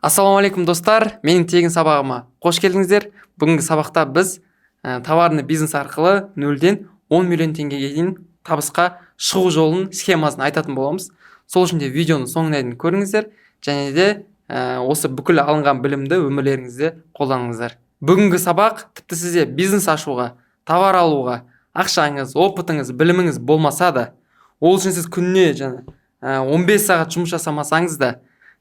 Ассалаумағалейкум, достар! Менің тегін сабағыма қош келдіңіздер. Бүгінгі сабақта біз товарный бизнес арқылы 0-ден 10 миллион теңгеге дейін табысқа шығу жолын, схемасын айтатын боламыз. Сол үшін де видеоны соңына дейін көріңіздер және де осы бүкіл алынған білімді өмірлеріңізде қолданыңыздар. Бүгінгі сабақ тіпті сізде бизнес ашуға, товар алуға ақшаңыз, опытыңыз, біліміңіз болмаса да, ол үшін сіз күніне жаңа 15 сағат жұмыс жасамасаңыз да,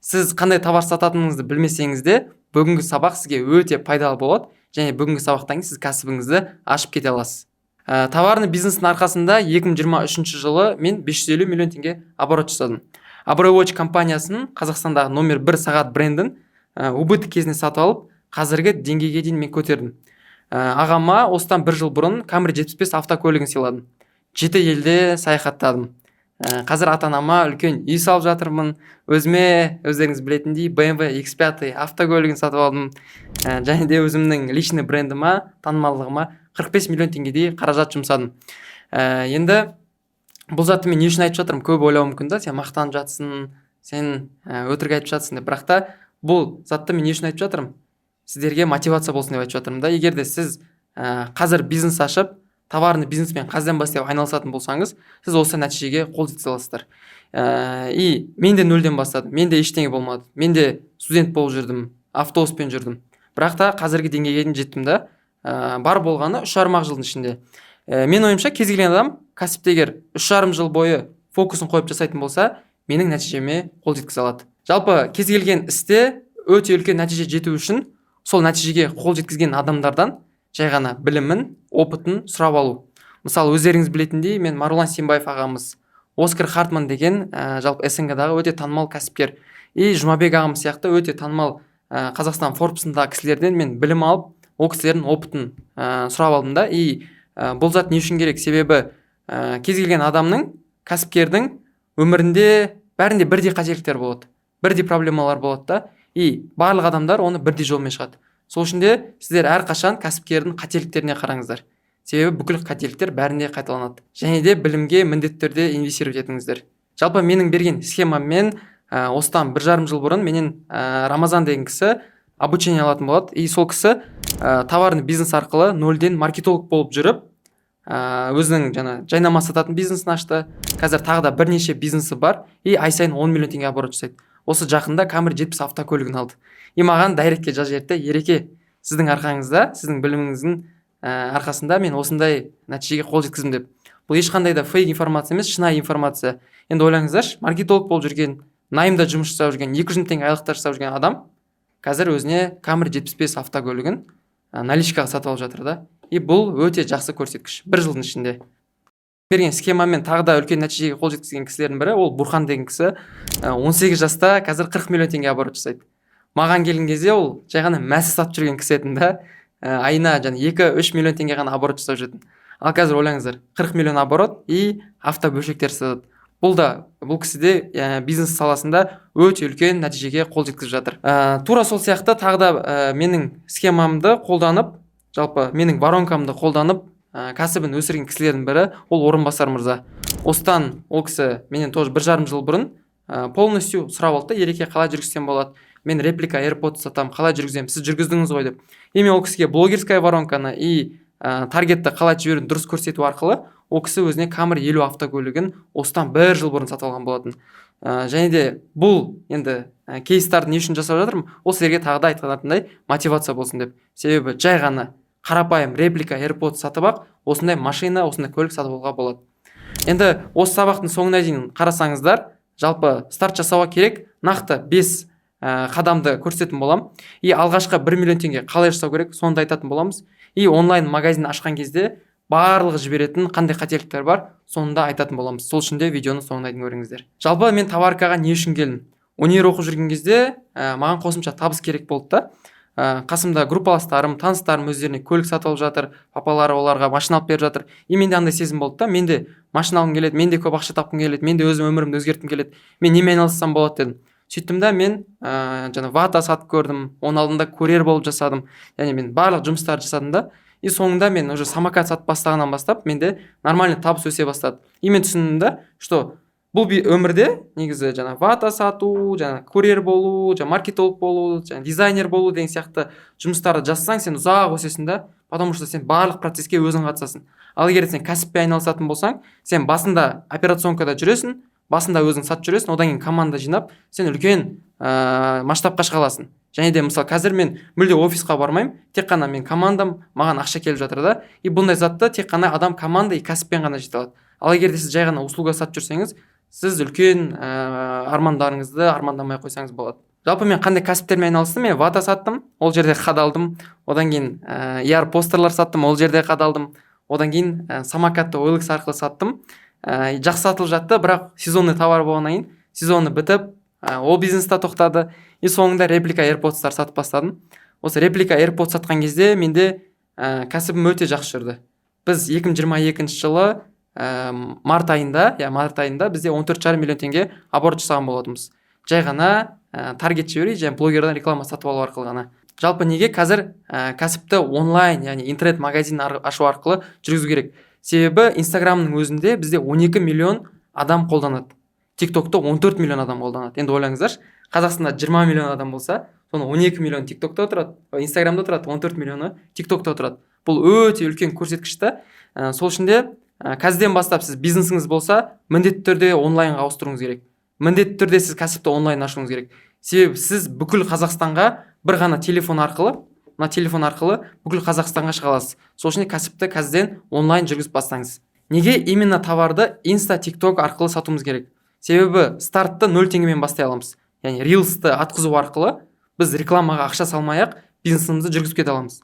сіз қандай товар сататыныңызды білмесеңіз де, бүгінгі сабақ сізге өте пайдалы болады және бүгінгі сабақтан кейін сіз кәсібіңізді ашып кете аласыз. Товарный бизнестің арқасында 2023 жылы мен 550 миллион теңге оборот жасадым. Абырой Watch компаниясының, Қазақстандағы номер бір сағат брендін убыток кезінде сатып алып, қазіргі деңгейге дейін мен көтердім. Ағама осыдан бір жыл бұрын Camry 75 автокөлігін сыйладым. Жеті елде саяхаттадым. Қазір ата анама үлкен үй салып жатырмын. Өзіме, өздеріңіз білетіндей, BMW X5 автокөлігін сатып алдым. Және де өзімнің личный брендіма, танымалдығыма 45 миллион теңгедей қаражат жұмсадым. Енді бұл затты мен не үшін айтып жатырмын? Көп ойлауы мүмкін да, сен мақтанып жатсың, сен өтірік айтып жатсың деп. Бірақ та бұл затты мен не үшін айтып жатырмын? Сіздерге мотивация болсын деп айтып жатырмын да. Егер де сіз қазір бизнес ашып, товарный бизнеспен қазірден бастап айналысатын болсаңыз, сіз осы нәтижеге қол жеткізе аласыздар. И мен де нөлден бастадым, менде ештеңе болмады, мен де студент болып жүрдім, автобуспен жүрдім, бірақ та қазіргі деңгейге дейін жеттім да. Бар болғаны 3,5-ақ жылдың ішінде. Менің ойымша, кез келген адам кәсіпте егер 3,5 жыл бойы фокусын қойып жасайтын болса, менің нәтижеме қол жеткізе алады. Жалпы, кез келген істе өте үлкен нәтиже жету үшін сол нәтижеге қол жеткізген адамдардан жай ғана білімін, опытын сұрап алу. Мысалы, өздеріңіз білетіндей, мен Марғұлан Сейсембаев ағамыз, Оскар Хартман деген жалпы СНГ дағы өте танымал кәсіпкер и Жұмабек ағамыз сияқты өте танымал Қазақстан Форбсындағы кісілерден мен білім алып, ол кісілердің опытын сұрап алдым да. И бұл зат не үшін керек? Себебі кез келген адамның, кәсіпкердің өмірінде бәрінде бірдей қателіктер болады, бірдей проблемалар болады да. И барлық адамдар оны бірдей жолмен шығады. Сол үшін де сіздер әрқашан кәсіпкердің қателіктеріне қараңыздар, себебі бүкіл қателіктер бәрінде қайталанады. Және де білімге міндетті түрде инвестировать етіңіздер. Жалпы, менің берген схемаммен осыдан 1,5 жыл бұрын менен Рамазан деген кісі обучение алатын болады. И сол кісі товарный бизнес арқылы нөлден маркетолог болып жүріп, өзінің жаңа жайнамаз сататын бизнесін ашты. Қазір тағы да бірнеше бизнесі бар и ай сайын 10 миллион теңге оборот жасайды. Осы жақында Camry 70 автокөлігін алды и маған директке жазып жіберді: «Ереке, сіздің арқаңызда, сіздің біліміңіздің арқасында мен осындай нәтижеге қол жеткіздім», – деп. Бұл ешқандай да фейк информация емес, шынайы информация. Енді ойлаңыздаршы, маркетолог болып жүрген, наймда жұмыс жасап жүрген, 200 мың теңге айлықтар жасап жүрген адам қазір өзіне Camry 75 автокөлігін наличкаға сатып алып жатыр да. И бұл өте жақсы көрсеткіш бір жылдың ішінде. Берген схемамен тағы да үлкен нәтижеге қол жеткізген кісілердің бірі ол Бурхан деген кісі. 18 жаста қазір 40 миллион теңге оборот жасайды. Маған келген кезде ол жай ғана мәсі сатып жүрген кісі етін да. Айына жаңа 2-3 миллион теңге ғана оборот жасап жүретін. Ал қазір ойлаңыздар, 40 миллион оборот и автобөлшектер сатады. Бұл да, бұл кісі де бизнес саласында өте үлкен нәтижеге қол жеткізіп жатыр. Тура сол сияқты тағы да менің схемамды қолданып, жалпы менің воронкамды қолданып, кәсібін өсірген кісілердің бірі ол Орынбасар мырза. Осыдан ол кісі менен тоже 1,5 жыл бұрын полностью сұрап алды да: «Ереке, қалай жүргізсем болады? Мен реплика AirPods сатамын, қалай жүргіземін? Сіз жүргіздіңіз ғой», – деп. И мен ол кісіге блогерская воронканы и таргетті қалай жіберуін дұрыс көрсету арқылы ол кісі өзіне Camry 50 автокөлігін осыдан бір жыл бұрын сатып алған болатын. Және де бұл енді кейстарды не үшін жасап жатырмын? Ол сіздерге тағы да айтқанатындай мотивация болсын деп. Себебі жай ғана қарапайым реплика AirPods сатып ақ осындай машина, осындай көлік сатып алуға болады. Енді осы сабақтың соңына дейін қарасаңыздар, жалпы старт жасауға керек нақты бес қадамды көрсететін боламын. И алғашқы 1 миллион теңге қалай жасау керек, соны да айтатын боламыз. И онлайн магазин ашқан кезде барлығы жіберетін қандай қателіктер бар, соны да айтатын боламыз. Сол үшін де видеоны соңына дейін көріңіздер. Жалпы, мен товаркаға не үшін келдім? Универ оқып жүрген кезде маған қосымша табыс керек болды да. Қасымда группаластарым, таныстарым өздеріне көлік сатып алып жатыр, папалары оларға машина алып беріп жатыр. И менде андай сезім болды да: мен де машина алғым келеді, мен де көп ақша тапқым келеді, мен де өзім өмірімді өзгерткім келеді, мен немен айналыссам болады дедім. Сөйттім да, мен жаңа вата сатып көрдім, оның алдында курьер болып жасадым, яғни мен барлық жұмыстарды жасадым да. И соңында мен уже самокат сатып бастағаннан бастап менде нормальный табыс өсе бастады. И мен түсіндім да, что Бұл өмірде негізі жаңа вата сату, жаңа курьер болу, жаңа маркетолог болу, жаңа дизайнер болу деген сияқты жұмыстарды жасасаң, сен ұзақ өсесің да, потому что сен барлық процесске өзің қатысасың. Ал егер сен кәсіппен айналысатын болсаң, сен басында операционкада жүресің, басында өзің сатып жүресің, одан кейін команда жинап, сен үлкен масштабқа шыға аласың. Және де, мысалы, қазір мен мүлде офисқа бармаймын, тек қана мен, командам, маған ақша келіп жатыр да. И бұндай затты тек қана адам команда и кәсіппен ғана жете алады. Ал егер де сіз жай ғана услуга сатып жүрсеңіз, сіз үлкен армандарыңызды армандамай ақ қойсаңыз болады. Жалпы, мен қандай кәсіптермен айналыстым? Мен вата саттым, ол жерде қадалдым. Одан кейін ER постерлар саттым, ол жерде қадалдым. Одан кейін самокатты OLX арқылы саттым. Жақсы сатылып жатты, бірақ сезонный товар болғаннан кейін сезоны бітіп, ол бизнес та тоқтады. И соңында реплика AirPods'тар сатып бастадым. Осы реплика AirPods сатқан кезде менде кәсібім өте жақсы жүрді. Біз 2022 жылы март айында, иә, март айында бізде 14,5 миллион теңге оборот жасаған болатынбыз, жай ғана таргет жіберу және блогерден реклама сатып алу арқылы ғана. Жалпы, неге қазір кәсіпті онлайн, яғни интернет магазин ашу арқылы жүргізу керек? Себебі Инстаграмның өзінде бізде 12 миллион адам қолданады, Тик Токты 14 миллион адам қолданады. Енді ойлаңыздаршы, Қазақстанда 20 миллион адам болса, соның 12 миллион Тик Токта отырады, Инстаграмда отырады, 14 миллионы Тик Токта отырады. Бұл өте үлкен көрсеткіш та. Сол үшін де қазірден бастап сіз бизнесіңіз болса, міндетті түрде онлайнға ауыстыруыңыз керек, міндетті түрде сіз кәсіпті онлайн ашуыңыз керек. Себебі сіз бүкіл Қазақстанға бір ғана телефон арқылы, мына телефон арқылы бүкіл Қазақстанға шыға аласыз. Сол үшін де кәсіпті қазірден онлайн жүргізіп бастаңыз. Неге именно товарды Инста, Тик Ток арқылы сатуымыз керек? Себебі стартты 0 теңгемен бастай аламыз, яғни рилсті атқызу арқылы біз рекламаға ақша салмай ақ бизнесімізді жүргізіп кете аламыз.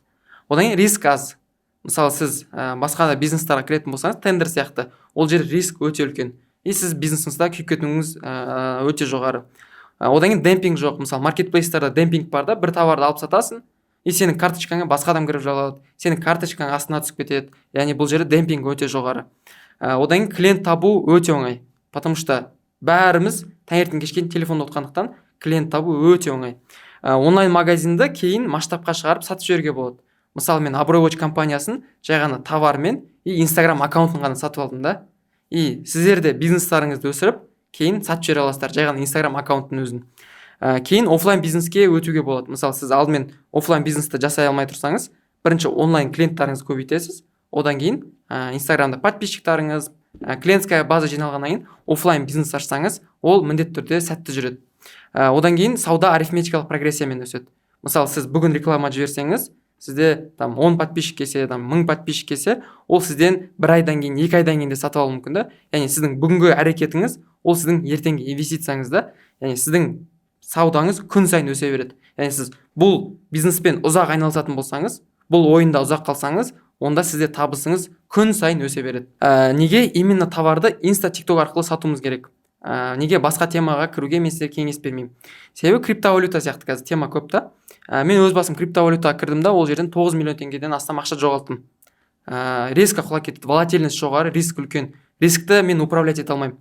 Одан кейін риск аз. Мысалы, сіз басқа да бизнестарға кіретін болсаңыз, тендер сияқты, ол жерде риск өте үлкен и сіз бизнесіңізде күйіп кетуіңіз өте жоғары. Одан кейін демпинг жоқ. Мысалы, маркетплейстарда демпинг бар да: бір товарды алып сатасың, и сенің карточкаңа басқа адам кіріп алады, сенің карточкаң астына түсіп кетеді, яғни бұл жерде демпинг өте жоғары. Одан кейін клиент табу өте оңай, потому что бәріміз таңертең кешке дейін телефонда отқандықтан, клиент табу өте оңай. Онлайн магазинді кейін масштабқа шығарып, сатып жіберуге болады. Мысалы, мен Абырой Watch компаниясын жай ғана товармен и Инстаграм аккаунтын ғана сатып алдым да. И сіздер де бизнестарыңызды өсіріп, кейін сатып жібере аласыздар жай ғана Инстаграм аккаунттың өзін. Кейін офлайн бизнеске өтуге болады. Мысалы, сіз алдымен офлайн бизнесті жасай алмай тұрсаңыз, бірінші онлайн клиенттарыңызды көбейтесіз, одан кейін Инстаграмда подписчиктарыңыз, клиентская база жиналғаннан кейін офлайн бизнес ашсаңыз, ол міндетті түрде сәтті жүреді. Одан кейін сауда арифметикалық прогрессиямен өседі. Мысалы, сіз бүгін реклама жіберсеңіз, сізде там 10 подписчик келсе, там 1000 подписчик келсе, ол сізден бір айдан кейін, 2 айдан кейін де сатып алуы мүмкін да. Яғни сіздің бүгінгі әрекетіңіз ол сіздің ертеңгі инвестицияңыз да, яғни сіздің саудаңыз күн сайын өсе береді. Яғни сіз бұл бизнеспен ұзақ айналысатын болсаңыз, бұл ойында ұзақ қалсаңыз, онда сізде табысыңыз күн сайын өсе береді. Неге именно товарды Инста, Тикток арқылы сатуымыз керек? Неге басқа темаға кіруге мен сіздерге кеңес бермеймін? Себебі криптовалюта сияқты қазір тема көп та. Мен өз басым криптовалютаға кірдім да, ол жерден 9 миллион теңгеден астам ақша жоғалттым. Резко құлап кетті, волатильность жоғары, риск үлкен, рискті мен управлять ете алмаймын.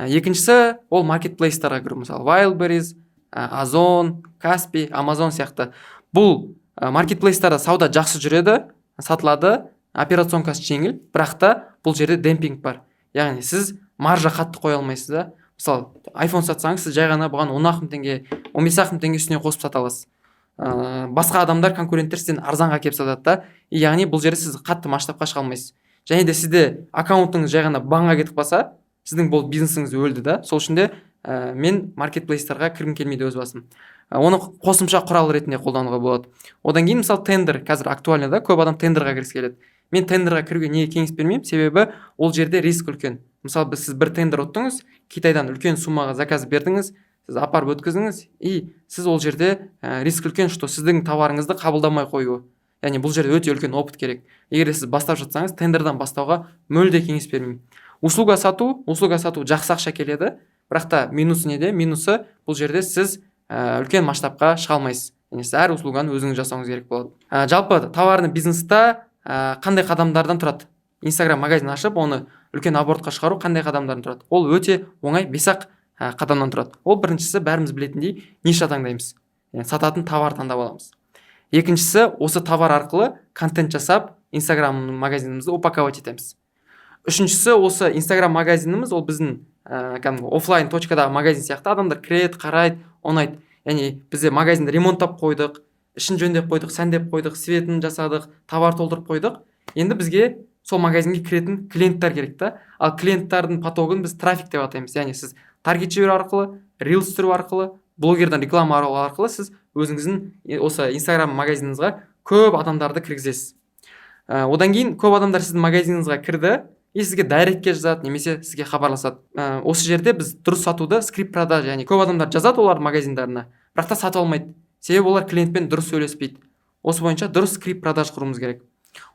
Екіншісі ол маркетплейстарға кіру, мысалы, Wildberries, Озон, Каспи, Амазон сияқты. Бұл маркетплейстарда сауда жақсы жүреді, сатылады, операционкасы жеңіл, бірақ та бұл жерде демпинг бар, яғни сіз маржа қатты қоя алмайсыз да. Мысалы, айфон сатсаңыз, сіз жай ғана бұған 10 ақ мың теңге, 15 ақ мың теңге үстіне қосып сата аласыз. Басқа адамдар, конкуренттер сізден арзанға келіп сатады да. И яғни бұл жерде сіз қатты масштабқа шыға алмайсыз. Және де сізде аккаунтыңыз жай ғана банға кетіп қалса, сіздің бұл бизнесіңіз өлді да. Сол үшін де мен маркетплейстарға кіргім келмейді өз басым. Оны қосымша құрал ретінде қолдануға болады. Одан кейін, мысалы, тендер қазір актуальный да, көп адам тендерға кіргісі келеді. Мен тендерға кіруге неге кеңес бермеймін? Себебі ол жерде риск үлкен. Мысалы, сіз бір тендер ұттыңыз, Китайдан үлкен суммаға заказ бердіңіз, сіз апарып өткіздіңіз, и сіз ол жерде риск үлкен, что сіздің товарыңызды қабылдамай қоюы. Яғни бұл жерде өте үлкен опыт керек. Егер де сіз бастап жатсаңыз, тендерден бастауға мүлде кеңес бермеймін. Услуга сату. Услуга сату жақсы ақша келеді, бірақ та минусы неде? Минусы бұл жерде сіз үлкен масштабқа шыға алмайсыз, яғни сіз әр услуганы өзіңіз жасауыңыз керек болады. Жалпы, товарный бизнеста қандай қадамдардан тұрады? Инстаграм магазин ашып, оны үлкен оборотқа шығару қандай қадамдардан тұрады? Ол өте оңай, бес ақ қадамнан тұрады. Ол біріншісі, бәріміз білетіндей, ниша таңдаймыз, яғни сататын товар таңдап аламыз. Екіншісі, осы товар арқылы контент жасап, Инстаграм магазинімізді упаковать етеміз. Үшіншісі, осы Инстаграм магазиніміз ол біздің Кәдімгі оффлайн точкадағы магазин сияқты адамдар кіреді, қарайды, ұнайды. Яғни бізде магазинді ремонттап қойдық, ішін жөндеп қойдық, сәндеп қойдық, светін жасадық, товар толтырып қойдық. Енді бізге сол магазинге кіретін клиенттер керек та. Ал клиенттардың потогын біз трафик деп атаймыз. Яғни сіз таргет жіберу арқылы, рилс түсіру арқылы, блогерден реклама алу арқылы сіз өзіңіздің осы Инстаграм магазиніңізға көп адамдарды кіргізесіз. Одан кейін көп адамдар сіздің магазиніңізға кірді и сізге директке жазады немесе сізге хабарласады. Осы жерде біз дұрыс сатуды, скрипт продаж, яғни көп адамдар жазады олардың магазиндарына, бірақ та сатып алмайды, себебі олар клиентпен дұрыс сөйлеспейді. Осы бойынша дұрыс скрипт продаж құруымыз керек.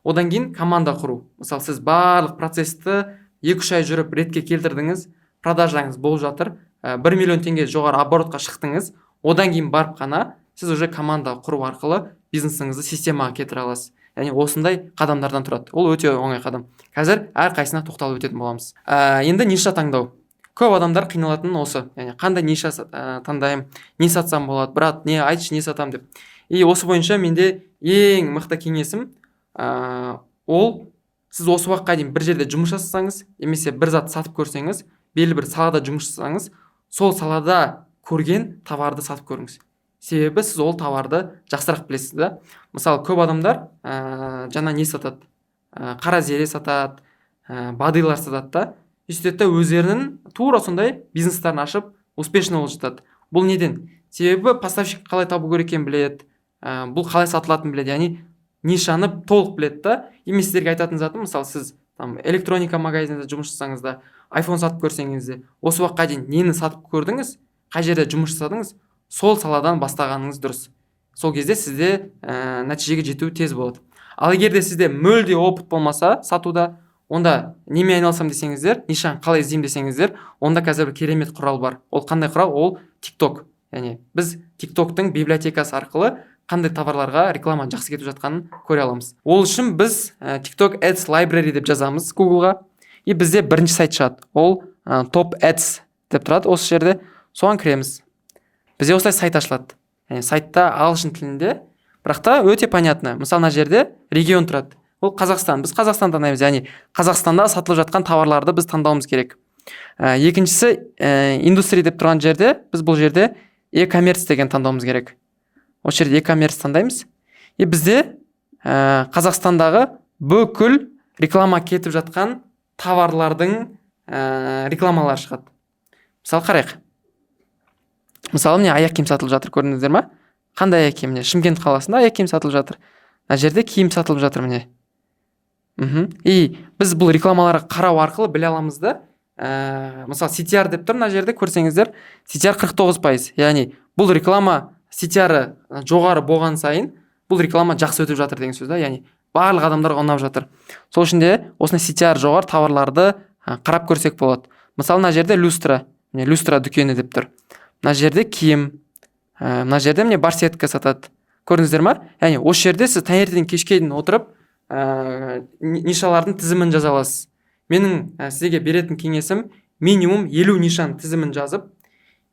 Одан кейін команда құру. Мысалы, сіз барлық процессті 2-3 ай жүріп ретке келтірдіңіз, продажаңыз болып жатыр, 1 миллион теңге жоғары оборотқа шықтыңыз. Одан кейін барып қана сіз уже команда құру арқылы бизнесіңізді системаға келтіре аласыз. Яғни осындай қадамдардан тұрады. Ол өте оңай қадам. Қазір әрқайсысына тоқталып өтетін боламыз. Енді ниша таңдау. Көп адамдар қиналатын осы, яғни қандай ниша таңдаймын, не сатсам болады, брат, не айтшы, не сатамын деп. И осы бойынша менде ең мықты кеңесім, ол сіз осы уақытқа дейін бір жерде жұмыс жасасаңыз немесе бір зат сатып көрсеңіз, белгілі бір салада жұмыс жасасаңыз, сол салада көрген товарды сатып көріңіз, себебі сіз ол товарды жақсырақ білесіз да. Мысалы, көп адамдар жаңа не сатады, қара зере сатады, бадылар сатады да. И сөйтеді да, өздерінің тура сондай бизнестарын ашып, успешный болып жатады. Бұл неден? Себебі поставщик қалай табу керек екенін біледі, бұл қалай сатылатынын біледі, яғни нишаны толық біледі да. И мен сіздерге айтатын затым: мысалы, сіз там электроника магазинінде жұмыс жасасаңыз да, айфон сатып көрсеңіз де, осы уақытқа дейін нені сатып көрдіңіз, қай жерде жұмыс жасадыңыз, сол саладан бастағаныңыз дұрыс. Сол кезде сізде нәтижеге жету тез болады. Ал егер де сізде мүлде опыт болмаса сатуда, онда немен айналысамын десеңіздер, нишаны қалай іздеймін десеңіздер, онда қазір бір керемет құрал бар. Ол қандай құрал? Ол ТикТок. Яғни біз ТикТоктың библиотекасы арқылы қандай товарларға реклама жақсы кетіп жатқанын көре аламыз. Ол үшін біз TikTok Ads Library деп жазамыз Гуглға, и бізде бірінші сайт шығады. Ол Top Ads деп тұрады осы жерде. Соған кіреміз. Бізде осылай сайт ашылады. Яғни сайтта ағылшын тілінде, бірақ та өте понятно. Мысалы, мына жерде регион тұрады, ол Қазақстан. Біз Қазақстан таңдаймыз, яғни Қазақстанда сатылып жатқан товарларды біз таңдауымыз керек. Екіншісі, индустрия деп тұрған жерде біз бұл жерде e-commerce деген таңдауымыз керек. Осы жерде e-commerce таңдаймыз, и бізде Қазақстандағы бүкіл реклама кетіп жатқан товарлардың рекламалары шығады. Мысалы, қарайық. Мысалы, міне, аяқ киім сатылып жатыр, көрдіңіздер ма? Қандай аяқ киім? Міне, Шымкент қаласында аяқ киім сатылып жатыр. Мына жерде киім сатылып жатыр, міне. И біз бұл рекламаларға қарау арқылы біле аламыз да. Мысалы, CTR деп тұр мына жерде, көрсеңіздер, CTR 49%. Яғни бұл реклама CTR жоғары болған сайын бұл реклама жақсы өтіп жатыр деген сөз да, яғни барлық адамдарға ұнап жатыр. Сол үшін де осындай CTR жоғары товарларды қарап көрсек болады. Мысалы, мына жерде люстра, міне, люстра дүкені деп тұр. Мына жерде киім, мына жерде, міне, барсетка сатады, көрдіңіздер ма? Яғни осы жерде сіз таңертең кешке дейін отырып, нишалардың тізімін жаза аласыз. Менің сізге беретін кеңесім: минимум 50 нишаның тізімін жазып,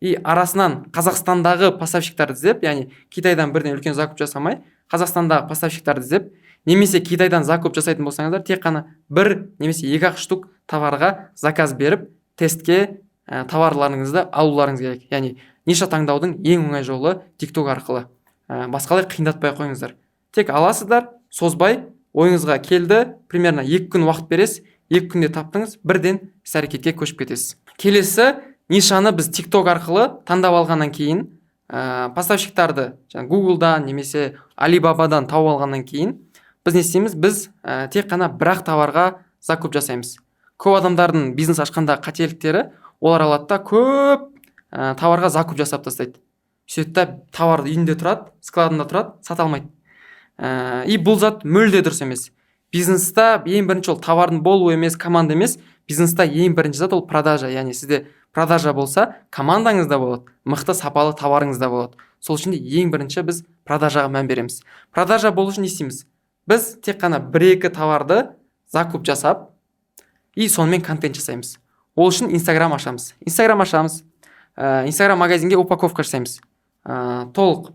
и арасынан Қазақстандағы поставщиктарды іздеп, яғни Китайдан бірден үлкен закуп жасамай, Қазақстандағы поставщиктарды іздеп немесе Китайдан закуп жасайтын болсаңыздар, тек қана бір немесе екі ақ штук товарға заказ беріп, тестке товарларыңызды алуларыңыз керек. Яғни ниша таңдаудың ең оңай жолы ТикТок арқылы. Басқалай қиындатпай ақ қойыңыздар. Тек аласыздар, созбай, ойыңызға келді, примерно 2 күн уақыт бересіз, 2 күнде таптыңыз, бірден іс әрекетке көшіп кетесіз. Келесі, нишаны біз ТикТок арқылы таңдап алғаннан кейін, поставщиктарды жаңағы Гуглдан немесе Алибабадан тауып алғаннан кейін біз не істейміз? Біз тек қана бір ақ товарға закуп жасаймыз. Көп адамдардың бизнес ашқандағы қателіктері: олар алады да, көп товарға закуп жасап тастайды. Сөйтеді да, товар үйінде тұрады, складында тұрады, сата алмайды. И бұл зат мүлде дұрыс емес. Бизнеста ең бірінші ол товардың болуы емес, команда емес. Бизнеста ең бірінші зат ол продажа. Яғни сізде продажа болса, командаңыз да болады мықты, сапалы товарыңыз да болады. Сол үшін де ең бірінші біз продажаға мән береміз. Продажа болу үшін не істейміз? Біз тек қана бір екі товарды закуп жасап, и сонымен контент жасаймыз. Ол үшін Инстаграм ашамыз. Инстаграм ашамыз, Инстаграм магазинге упаковка жасаймыз, толық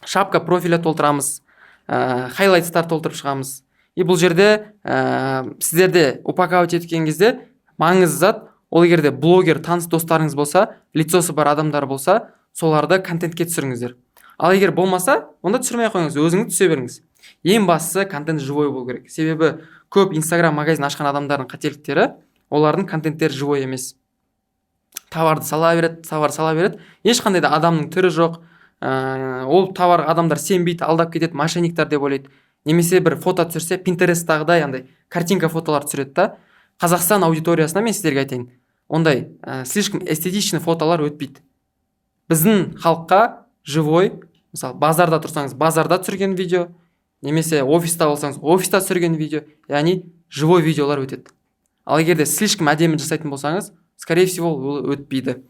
шапка профиля толтырамыз, хайлайтстар толтырып шығамыз. И бұл жерде сіздерде упаковать еткен кезде маңызды зат Ол егер де блогер таныс достарыңыз болса, лицосы бар адамдар болса, соларды контентке түсіріңіздер. Ал егер болмаса, онда түсірмей ақ қойыңыз, өзіңіз түсе беріңіз. Ең бастысы, контент живой болу керек. Себебі көп Инстаграм магазин ашқан адамдардың қателіктері: олардың контенттері живой емес. Товарды сала береді, товар сала береді, ешқандай да адамның түрі жоқ. Ол товарға адамдар сенбейді, алдап кетеді, мошенниктер деп ойлайды. Немесе бір фото түсірсе, Пинтересттағыдай андай картинка фотолар түсіреді да. Қазақстан аудиториясына мен сіздерге айтайын, ондай слишком эстетичный фотолар өтпейді. Біздің халыққа живой, мысалы, базарда тұрсаңыз, базарда түсірген видео немесе офиста болсаңыз, офиста түсірген видео, яғни живой видеолар өтеді. Ал егер де слишком әдемі жасайтын болсаңыз, скорее всего, ол өтпейді.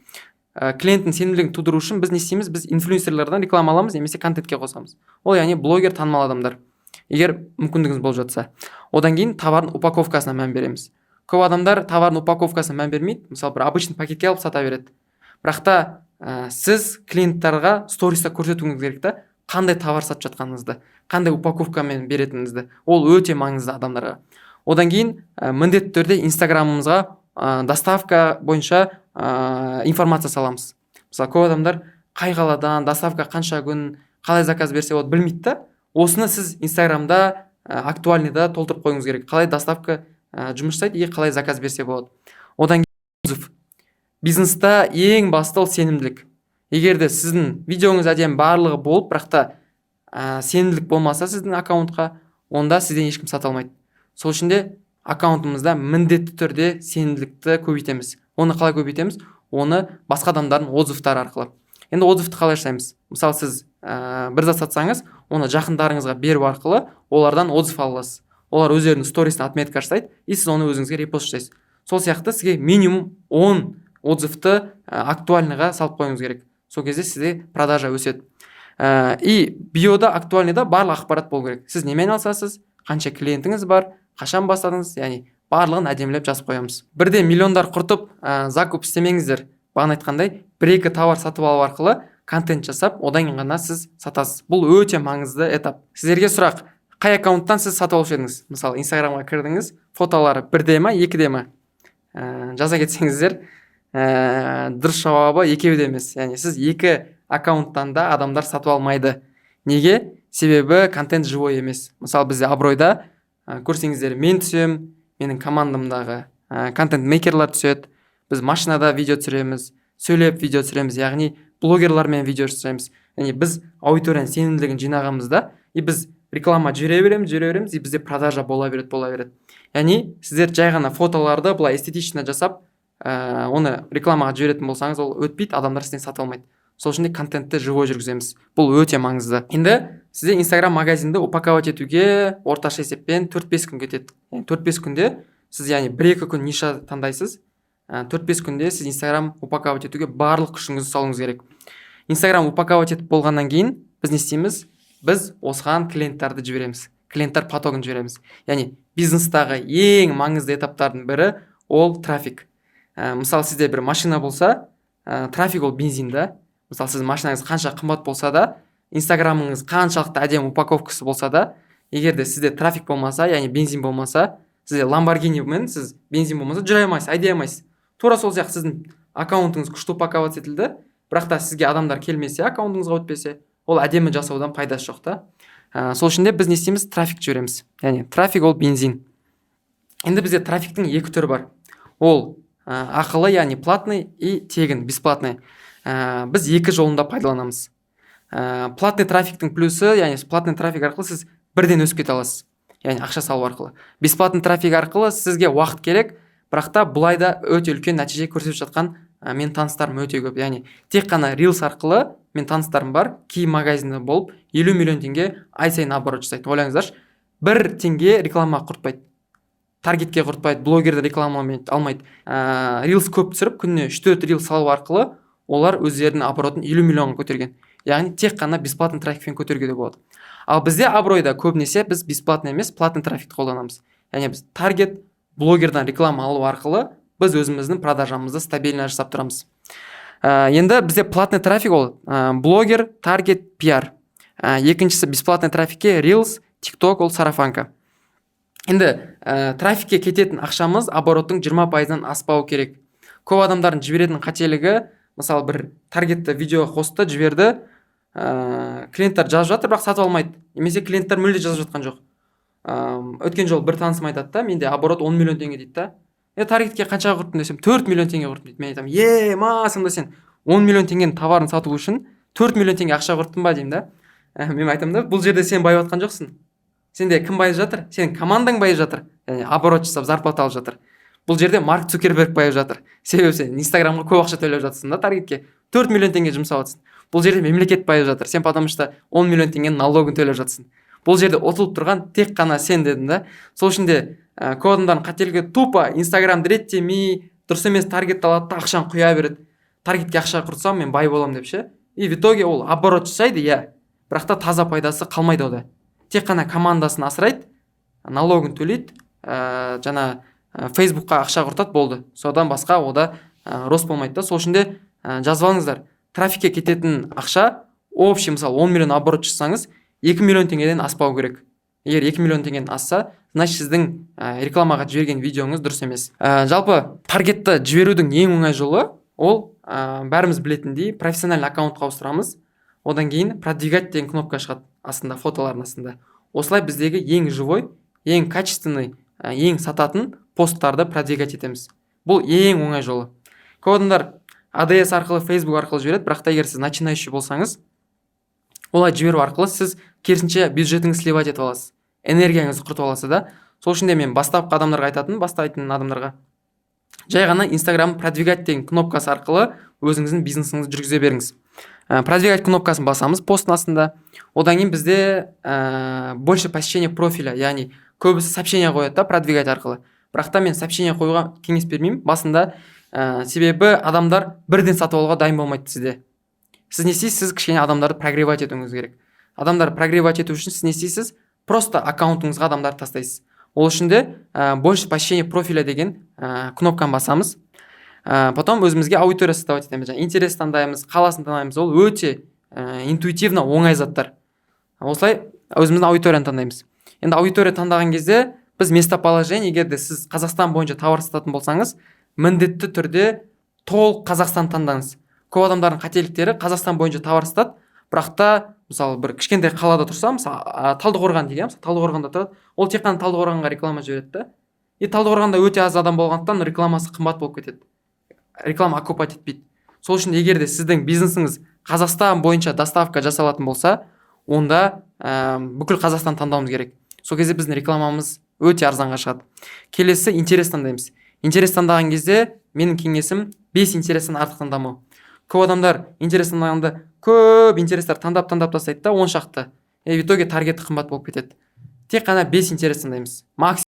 Клиенттің сенімділігін тудыру үшін біз не істейміз? Біз инфлюенсерлерден реклама аламыз немесе контентке қосамыз. Ол, яғни, блогер, танымал адамдар, егер мүмкіндігіңіз болып жатса. Одан кейін товардың упаковкасына мән береміз. Көп адамдар товардың упаковкасына мән бермейді. Мысалы, бір обычный пакетке алып сата береді. Бірақ та сіз клиенттарға сториста көрсетуіңіз керек та, қандай товар сатып жатқаныңызды, қандай упаковкамен беретініңізді. Ол өте маңызды адамдарға. Одан кейін міндетті түрде Инстаграмымызға доставка бойынша информация саламыз. Мысалы, көп адамдар қай қаладан доставка, қанша күн, қалай заказ берсе болады, білмейді да. Осыны сіз Инстаграмда актуальныйда толтырып қоюыңыз керек: қалай доставка жұмыс жасайды и қалай заказ берсе болады. Одан кейін отзыв. Бизнеста ең басты ол сенімділік. Егер де сіздің видеоңыз әдемі, барлығы болып, бірақ та сенімділік болмаса сіздің аккаунтқа, онда сізден ешкім сата алмайды. Сол үшін де аккаунтымызда міндетті түрде сенімділікті көбейтеміз. Оны қалай көбейтеміз? Оны басқа адамдардың отзывтары арқылы. Енді отзывты қалай жасаймыз? Мысалы, сіз бір зат сатсаңыз, оны жақындарыңызға беру арқылы олардан отзыв ала аласыз. Олар өздерінің сторисіне отметка жасайды, и сіз оны өзіңізге репост жасайсыз. Сол сияқты сізге минимум 10 отзывты актуальныйға салып қоюыңыз керек. Сол кезде сізде продажа өседі. И биода, актуальныйда барлық ақпарат болу керек: сіз немен айналысасыз, қанша клиентіңіз бар, қашан бастадыңыз, яғни барлығын әдемілеп жазып қоямыз. Бірден миллиондар құртып закуп істемеңіздер. Бағана айтқандай, бір екі товар сатып алу арқылы контент жасап, одан кейін ғана сіз сатасыз. Бұл өте маңызды этап. Сіздерге сұрақ: қай аккаунттан сіз сатып алушы едіңіз? Мысалы, Инстаграмға кірдіңіз, фотолары бірде ма, екіде ма? Жаза кетсеңіздер. Дұрыс жауабы: екеуі де емес. Яғни сіз екі аккаунттан да адамдар сатып алмайды. Неге? Себебі контент живой емес. Мысалы, бізде Абыройда көрсеңіздер, мен түсемін, менің командамдағы контент мейкерлар түседі. Біз машинада видео түсіреміз, сөйлеп видео түсіреміз, яғни блогерлармен видео түсіреміз. Яғни біз аудиторияның сенімділігін жинағанбыз да, и біз реклама жібере береміз, жібере береміз, и бізде продажа бола береді, бола береді. Яғни сіздер жай ғана фотоларды былай эстетично жасап, оны рекламаға жіберетін болсаңыз, ол өтпейді, адамдар сізден сатып алмайды. Сол үшін де контентті живой жүргіземіз, бұл өте маңызды. Енді сізде Инстаграм магазинді упаковать етуге орташа есеппен 4-5 күн кетеді. Яғни 4-5 күнде сіз, яғни 1-2 күн ниша таңдайсыз, 4-5 күнде сіз Инстаграм упаковать етуге барлық күшіңізді салуыңыз керек. Инстаграм упаковать етіп болғаннан кейін біз не істейміз? Біз осыған клиенттарды жібереміз, клиенттар потогын жібереміз. Яғни бизнестағы ең маңызды этаптардың бірі ол трафик. Мысалы, сізде бір машина болса, трафик ол бензин да. Мысалы, сіздің машинаңыз қанша қымбат болса да, Инстаграмыңыз қаншалықты әдемі упаковкасы болса да, егер де сізде трафик болмаса, яғни бензин болмаса, сізде Ламборгинимен сіз бензин болмаса жүре алмайсыз, айдай алмайсыз. Тура сол сияқты сіздің аккаунтыңыз күшті упаковать етілді, бірақ та сізге адамдар келмесе, аккаунтыңызға өтпесе, ол әдемі жасаудан пайдасы жоқ та. Сол үшін де біз не істейміз? Трафик жібереміз, яғни трафик ол бензин. Енді бізде трафиктің екі түрі бар: ол ақылы, яғни платный, и тегін, бесплатный. Біз екі жолында пайдаланамыз. Платный трафиктің плюсы, яғни платный трафик арқылы сіз бірден өсіп кете аласыз, яғни ақша салу арқылы. Бесплатный трафик арқылы сізге уақыт керек, бірақ та бұлай да өте үлкен нәтиже көрсетіп жатқан менің таныстарым өте көп. Яғни тек қана рилс арқылы мен таныстарым бар, киім магазині болып, 50 миллион теңге ай сайын оборот жасайды. Ойлаңыздаршы, бір теңге реклама құртпайды, таргетке құртпайды, блогерді реклама алмайды. Рилс көп түсіріп, күніне 3-4 рилс салу арқылы олар өздерінің оборотын 50 миллионға көтерген. Яғни тек қана бесплатный трафикпен көтеруге де болады. Ал бізде Абыройда көбінесе біз бесплатный емес, платный трафикті қолданамыз. Яғни біз таргет, блогердан реклама алу арқылы біз өзіміздің продажамызды стабильно жасап тұрамыз. Енді бізде платный трафик ол блогер, таргет, пиар. Екіншісі бесплатный трафикке рилс, Тикток, ол сарафанка. Енді трафикке кететін ақшамыз обороттың 20 пайызынан аспау керек. Көп адамдардың жіберетін қателігі: мысалы, бір таргетті видео қосты, жіберді, клиенттер жазып жатыр, бірақ сатып алмайды немесе клиенттер мүлде жазып жатқан жоқ. Өткен жолы бір танысым айтады да: «Менде оборот 10 миллион теңге», – дейді да. «Е, таргетке қанша құрттың?» – десем, «4 миллион теңге құрттым», – дейді. Мен айтамын: «Е, ма, сонда сен 10 миллион теңгенің товарын сату үшін 4 миллион теңге ақша құрттың ба?» – деймін да. Мен айтамын да: «Бұл жерде сен байып жатқан жоқсың. Сенде кім байып жатыр? Сенің командаң байып жатыр және оборот жасап, зарплата алып жатыр. Бұл жерде Марк Цукерберг байып жатыр, себебі сен Инстаграмға көп ақша төлеп жатырсың да, таргетке 4 миллион теңге жұмсап жатырсың. Бұл жерде мемлекет байып жатыр, сен потому что 10 миллион теңгенің налогын төлеп жатырсың. Бұл жерде ұтылып тұрған тек қана сен», – дедім да. Сол үшін де көп адамдардың қателігі: тупо Инстаграмды реттемей, дұрыс емес таргетті алады да, ақшаны құя береді. Таргетке ақша құртсам, мен бай боламын деп ше. И в итоге ол оборот жасайды, иә, бірақ та таза пайдасы қалмайды ода. Тек қана командасын асырайды, налогын төлейді, жаңа Фейсбукқа ақша құртады, болды. Содан басқа ода рост болмайды да. Сол үшін де жазып алыңыздар: трафикке кететін ақша общий, мысалы, 10 миллион оборот жасасаңыз, 2 миллион теңгеден аспау керек. Егер 2 миллион теңгеден асса, значит, сіздің рекламаға жіберген видеоңыз дұрыс емес. Жалпы таргетті жіберудің ең оңай жолы ол бәріміз білетіндей, профессиональный аккаунтқа ауыстырамыз. Одан кейін «Продвигать» деген кнопка шығады астында, фотолардың астында. Осылай біздегі ең живой, ең качественный, ең сататын посттарды продвигать етеміз. Бұл ең оңай жолы. Көп адамдар ADS арқылы, Facebook арқылы жібереді, бірақ та егер сіз начинающий болсаңыз, олай жіберу арқылы сіз керісінше бюджетіңізді сливать етіп аласыз, энергияңызды құртып аласыз да. Сол үшін де мен бастапқы адамдарға айтатын, бастайтын адамдарға: жай ғана Инстаграм «Продвигать» деген кнопкасы арқылы өзіңіздің бизнесіңізді жүргізе беріңіз. Продвигать кнопкасын басамыз посттың астында. Одан кейін бізде «Больше посещение профиля», яғни көбісі сообщение қояды да продвигать арқылы. Бірақ та мен сообщение қоюға кеңес бермеймін басында, себебі адамдар бірден сатып алуға дайын болмайды сізде. Сіз не істейсіз? Сіз кішкене адамдарды прогревать етуіңіз керек. Адамдар прогревать ету үшін сіз не істейсіз? Просто аккаунтыңызға адамдарды тастайсыз. Ол үшін де «Больше посещение профиля» деген кнопканы басамыз. Потом өзімізге аудитория создавать етеміз, жаңағы интерес таңдаймыз, қаласын таңдаймыз. Ол өте интуитивно оңай заттар. Осылай өзіміздің аудиторияны таңдаймыз. Енді аудитория таңдаған кезде біз местоположение, егер де сіз Қазақстан бойынша товар сататын болсаңыз, міндетті түрде толық Қазақстан таңдаңыз. Көп адамдардың қателіктері: Қазақстан бойынша товар сатады, бірақ та мысалы, бір кішкентай қалада тұрса, мысалы, Талдықорған дейік, иә, мысалы, Талдықорғанда тұрады, ол тек қана Талдықорғанға реклама жібереді да. И Талдықорғанда өте аз адам болғандықтан, рекламасы қымбат болып кетеді, реклама окупать етпейді. Сол үшін егер де сіздің бизнесіңіз Қазақстан бойынша доставка жасалатын болса, онда бүкіл Қазақстан таңдауымыз керек. Сол кезде біздің рекламамыз өте арзанға шығады. Келесі интерес таңдаймыз. Интерес таңдаған кезде менің кеңесім: 5 интерестен артық таңдамау. Көп адамдар интерес таңдағанда көп интерестер таңдап, таңдап тастайды да, он шақты, и в итоге таргеті қымбат болып кетеді. Тек қана 5 интерес таңдаймыз максимум.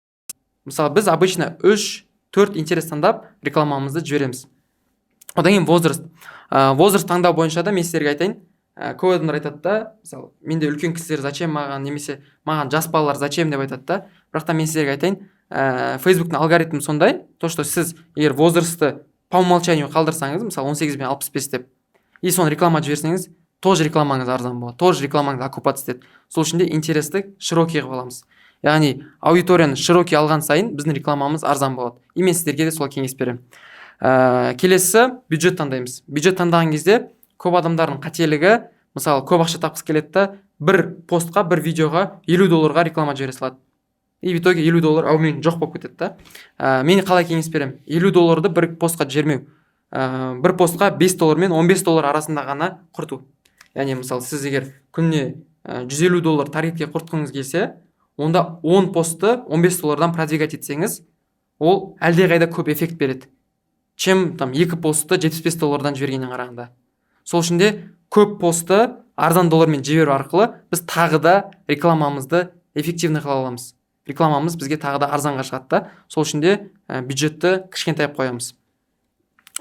Мысалы, біз обычно үш, төрт интерес таңдап, рекламамызды жібереміз. Одан кейін возраст. Возраст таңдау бойынша да мен сіздерге айтайын. Көп адамдар айтады да, мысалы, «Менде үлкен кісілер зачем маған?» немесе «Маған жас балалар зачем?» деп айтады да. Бірақ та мен сіздерге айтайын, Фейсбуктың алгоритмі сондай, то что сіз егер возрастты по умолчанию қалдырсаңыз, мысалы, 18 бен 65 деп, и соны реклама жіберсеңіз, тоже рекламаңыз арзан болады, тоже рекламаңыз окупаться етеді. Сол үшін де интересті широкий қылып аламыз, яғни аудиторияны широкий алған сайын біздің рекламамыз арзан болады. И мен сіздерге де сол кеңес беремін. Келесі бюджет таңдаймыз. Бюджет таңдаған кезде көп адамдардың қателігі: мысалы, көп ақша тапқысы келеді да, бір постқа, бір видеоға 50 долларға реклама жібере салады. И в итоге 50 доллар әумин жоқ болып кетеді да. Мен қалай кеңес беремін? 50 долларды бір постқа жібермеу, бір постқа 5 доллар мен 15 доллар арасында ғана құрту. Яғни, мысалы, сіз егер күніне 150 доллар таргетке құртқыңыз келсе, онда 10 постты 15 доллардан продвигать етсеңіз, ол әлдеқайда көп эффект береді, чем там екі постты 75 доллардан жібергеннен қарағанда. Сол үшін де көп постты арзан доллармен жіберу арқылы біз тағы да рекламамызды эффективный қыла аламыз, рекламамыз бізге тағы да арзанға шығады да. Сол үшін де бюджетті кішкентай қылып қоямыз.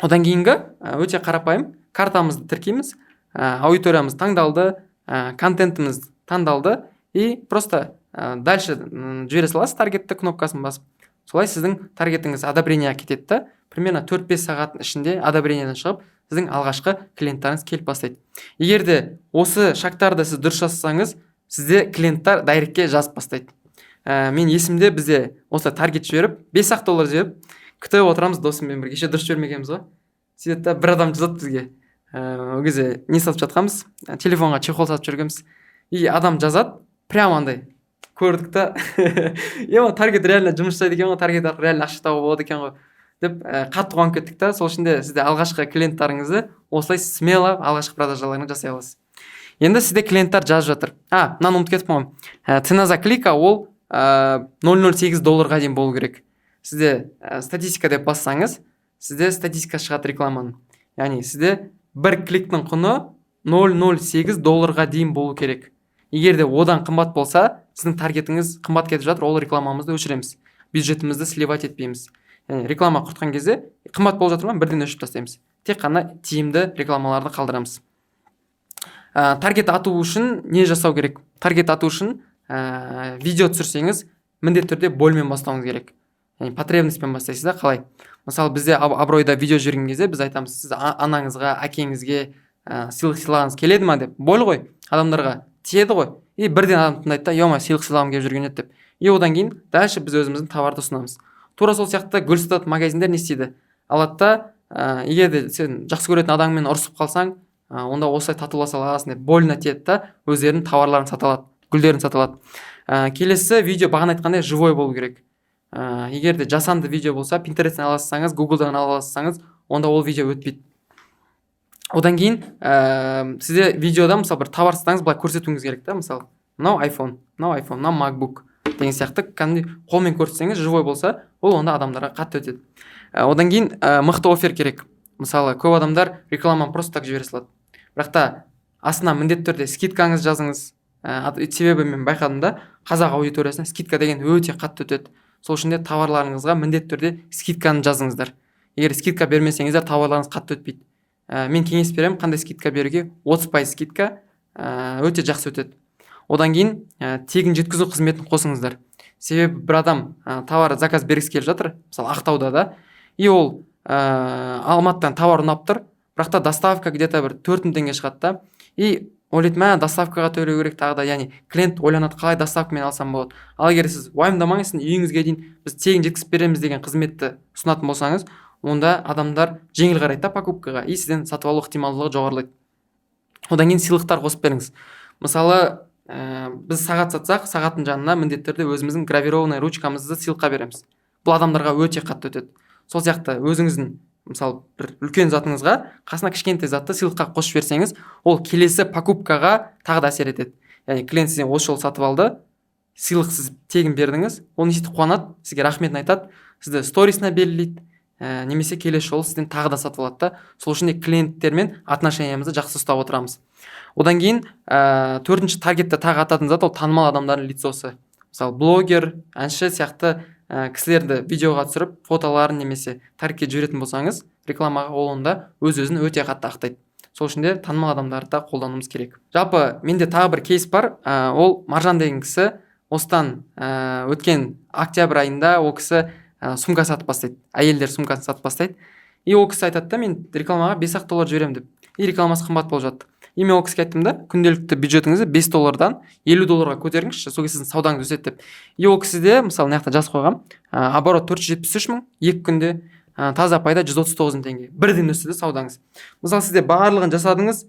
Одан кейінгі өте қарапайым: картамызды тіркейміз, аудиториямыз таңдалды, контентіміз таңдалды, и просто дальше жібере саласыз таргетті кнопкасын басып. Солай сіздің таргетіңіз одобрениеға кетеді да, примерно 4-5 сағаттың ішінде одобрениеден шығып, сіздің алғашқы клиенттарыңыз келіп бастайды. Егер де осы шагтарды сіз дұрыс жасасаңыз, сізде клиенттар директке жазып бастайды. Мен есімде, бізде осылай таргет жіберіп, 5 ақ доллар жіберіп, Күтіп отырамыз досыммен бірге, еще дұрыс жібермегенбіз ғой. Сөйтеді да, бір адам жазады бізге. Ол кезде не сатып жатқанбыз, телефонға чехол сатып жүргенбіз. И адам жазады прямо андай, көрдік та, е, таргет реально жұмыс жасайды екен ғой, таргет арқылы реально ақша табуға болады екен ғой деп қатты қуанып кеттік та. Сол үшін де сізде алғашқы клиенттарыңызды осылай смело алғашқы продажаларыңызды жасай аласыз. Енді сізде клиенттар жазып жатыр. А, мынаны ұмытып кетіппін ғой. Цена за клика ол 0,08 долларға дейін болу керек. Сізде статистика деп бассаңыз, сізде статистика шығады рекламаның. Яғни сізде бір кликтің құны 0,08 долларға дейін болу керек. Егер де одан қымбат болса, сіздің таргетіңіз қымбат кетіп жатыр, ол рекламамызды өшіреміз, бюджетімізді сливать етпейміз. Яғни реклама құртқан кезде қымбат болып жатыр ма, бірден өшіріп тастаймыз, тек қана тиімді рекламаларды қалдырамыз. Таргет ату үшін не жасау керек? Таргет ату үшін видео түсірсеңіз, міндетті түрде больмен бастауыңыз керек, яғни потребностьпен бастайсыз да. Қалай? Мысалы, бізде Абыройда видео жіберген кезде біз айтамыз: «Сіз анаңызға, әкеңізге сыйлық сыйлағыңыз келеді ма?» – деп. Боль ғой, адамдарға тиеді ғой. И бірден адам тыңдайды да, е, сыйлық сыйлағым келіп жүрген еді деп. И одан кейін дальше біз өзіміздің товарды ұсынамыз. Тура сол сияқты гүл сататын магазиндер не істейді? Алады да, егер де сен жақсы көретін адамыңмен ұрысып қалсаң, онда осылай татуласа аласың деп, больно тиеді да, өздерінің товарларын сата алады, гүлдерін сата алады. Келесі видео бағана айтқандай живой болу керек. Егер де жасанды видео болса, Пинтересттен ала салсаңыз, Гуглдан ала салсаңыз, онда ол видео өтпейді. Одан кейін сізде видеода, мысалы, бір товар сатсаңыз, былай көрсетуіңіз керек та. Мысалы, мынау iPhone, мынау iPhone, мынау MacBook деген сияқты кәдімгідей қолмен көрсетсеңіз, живой болса, ол онда адамдарға қатты өтеді. Одан кейін мықты оффер керек. Мысалы, көп адамдар рекламаны просто так жібере салады, бірақ та астына міндетті түрде скидкаңызды жазыңыз. Себебі мен байқадым да, қазақ аудиториясына скидка деген өте қатты өтеді. Сол үшін де товарларыңызға міндетті түрде скидканы жазыңыздар. Егер скидка бермесеңіздер, товарларыңыз қатты өтпейді. Мен кеңес беремін қандай скидка беруге: 30% скидка өте жақсы өтеді. Одан кейін тегін жеткізу қызметін қосыңыздар. Себебі бір адам товар заказ бергісі келіп жатыр, мысалы, Ақтауда да, и ол Алматыдан товар ұнап тұр, бірақ та доставка где то бір 4000 теңге шығады да. И ойлайды: мә, доставкаға төлеу керек тағы да. Яғни клиент ойланады: қалай доставкамен алсам болады? Ал егер сіз «уайымдамаңыз, сіздің үйіңізге дейін біз тегін жеткізіп береміз» деген қызметті ұсынатын болсаңыз, онда адамдар жеңіл қарайды да покупкаға, и сізден сатып алу ықтималдығы жоғарылайды. Одан кейін сыйлықтар қосып беріңіз. Мысалы, біз сағат сатсақ, сағаттың жанына міндетті түрде өзіміздің гравированный ручкамызды сыйлыққа береміз. Бұл адамдарға өте қатты өтеді. Сол сияқты өзіңіздің, мысалы, бір үлкен затыңызға қасына кішкентай затты сыйлыққа қосып жіберсеңіз, ол келесі покупкаға тағы да әсер етеді. Яғни клиент сізден осы жолы сатып алды, сыйлық сіз тегін бердіңіз, ол не істейді? Қуанады, сізге рахметін айтады, сізді сторисына белгілейді, немесе келесі жолы сізден тағы да сатып алады да. Сол үшін де клиенттермен отношениямызды жақсы ұстап отырамыз. Одан кейін төртінші таргетті тағы ататын зат ол танымал адамдардың лицосы. Мысалы, блогер, әнші сияқты кісілерді видеоға түсіріп, фотоларын немесе таргетке жіберетін болсаңыз рекламаға, ол онда өз өзін өте қатты ақтайды. Сол үшін де танымал адамдарды да қолдануымыз керек. Жалпы менде тағы бір кейс бар. Ол Маржан деген кісі. Осыдан өткен октябрь айында ол кісі сумка сатып бастайды, әйелдер сумкасын сатып бастайды. И ол кісі айтады да: «Мен рекламаға 5 ақ доллар жіберемін», – деп. И рекламасы қымбат болып жатты. И мен ол кісіге айттым да: «Күнделікті бюджетіңізді 5 доллардан 50 долларға көтеріңізші, сол кезде сіздің саудаңыз өседі», – деп. И ол кісіде, мысалы, мына жақта жазып қойғанмын, оборот 473 мың 2 күнде, таза пайда 139 мың теңге. Бірден өсті да саудаңыз. Мысалы, сізде барлығын жасадыңыз,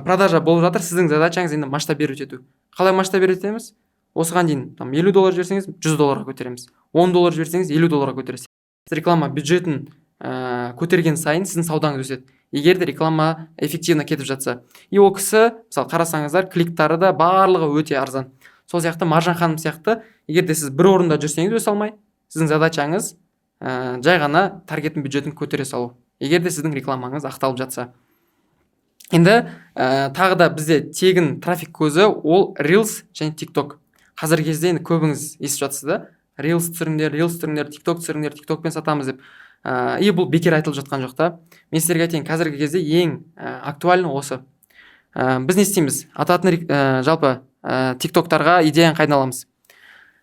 продажа болып жатыр, сіздің задачаңыз енді масштабировать ету. Қалай масштабировать етеміз? Осыған дейін там 50 доллар жіберсеңіз, 100 долларға көтереміз, 10 доллар жіберсеңіз, 50 долларға көтересіз. Реклама бюджетін көтерген сайын сіздің саудаңыз өседі, егер де реклама эффективно кетіп жатса. И ол кісі, мысалы, қарасаңыздар, кликтары да барлығы өте арзан. Сол сияқты Маржан ханым сияқты, егер де сіз бір орында жүрсеңіз, өсе алмай, сіздің задачаңыз жай ғана таргеттің бюджетін көтере салу, егер де сіздің рекламаңыз ақталып жатса. Енді тағы да бізде тегін трафик көзі ол Reels және TikTok. Қазіргі кезде енді көбіңіз естіп жатсыз да: «Reels түсіріңдер, Reels түсіріңдер, TikTok түсіріңдер, TikTokпен сатамыз», – деп. И бұл бекер айтылып жатқан жоқ та. Мен сіздерге айтайын, қазіргі кезде ең актуальный осы. Біз не істейміз? Ататын жалпы тиктоктарға идеяны қайдан аламыз?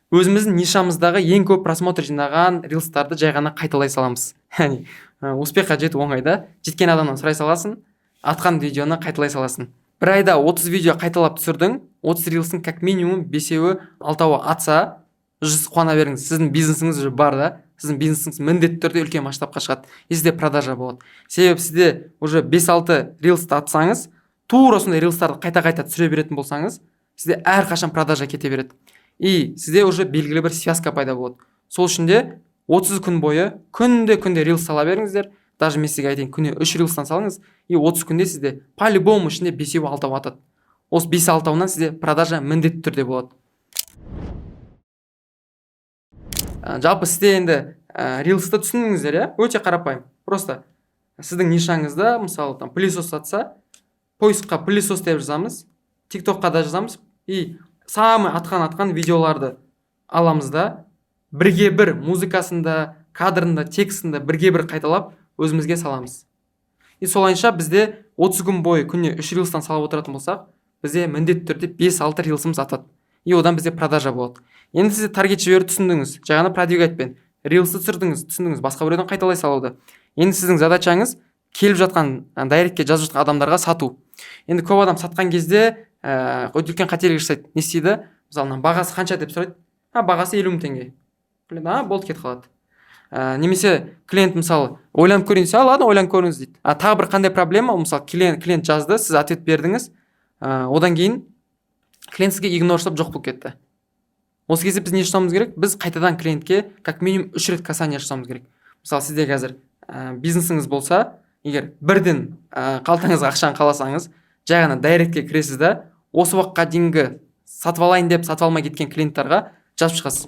Өзіміздің нишамыздағы ең көп просмотр жинаған рилстарды жай ғана қайталай саламыз. Яғни успехқа жету оңай да: жеткен адамнан сұрай саласың, атқан видеоны қайталай саласың. Бір айда 30 видео қайталап түсірдің, 30 рилстің как минимум бесеуі, алтауы атса, жүз қуана беріңіз, сіздің бизнесіңіз уже бар да. Сіз Сіздің бизнесіңіз міндетті түрде үлкен масштабқа шығады и сізде продажа болады. Себебі сізде уже 5-6 рилсті атсаңыз, тура сондай рилстарды қайта қайта түсіре беретін болсаңыз, сізде әрқашан продажа кете береді и сізде уже белгілі бір связка пайда болады. Сол үшін де 30 күн бойы күнде күнде рилс сала беріңіздер. Даже мен сізге айтайын, күніне үш рилстан салыңыз, и 30 күнде сізде по любому ішінде бесеу, алтау атады. Осы бес алтауынан сізде продажа міндетті түрде болады. Жалпы сізде енді рилсті түсіндіңіздер, иә? Өте қарапайым. Просто сіздің нишаңызда, мысалы, там пылесос сатса, поискқа «пылесос» деп жазамыз, Тик Токқа да жазамыз и самый атқан видеоларды аламыз да, бірге бір музыкасында, кадрында, текстінде бірге бір қайталап, өзімізге саламыз. И солайынша бізде 30 күн бойы күніне үш рилстан салып отыратын болсақ, бізде міндетті түрде 5-6 рилсымыз атады и одан бізде продажа болады. Енді сіз таргет жіберуді түсіндіңіз, жай ғана продвигатьпен рилсті түсірдіңіз, түсіндіңіз, басқа біреуден қайталай салуды. Енді сіздің задачаңыз келіп жатқан, директке жазып жатқан адамдарға сату. Енді көп адам сатқан кезде өте үлкен қателік жасайды. Не істейді? Мысалы, мына «бағасы қанша?» деп сұрайды. «А, бағасы 50 000 теңге». Клиент: «А, болды», кетіп қалады. Немесе клиент, мысалы, «ойланып көрейін» десе, «А, ладно, ойланып көріңіз» дейді. А тағы бір қандай проблема? Мысалы, клиент жазды, сіз ответ бердіңіз, одан кейін клиент сізге игнор жасап, жоқ болып кетті. Осы кезде біз не жасауымыз керек? Біз қайтадан клиентке как минимум үш рет касание жасауымыз керек. Мысалы, сізде қазір бизнесіңіз болса, егер бірден қалтаңызға ақшаны қаласаңыз, жай ғана директке кіресіз да, осы уақытқа дейінгі сатып алайын деп, сатып алмай кеткен клиенттарға жазып шығасыз.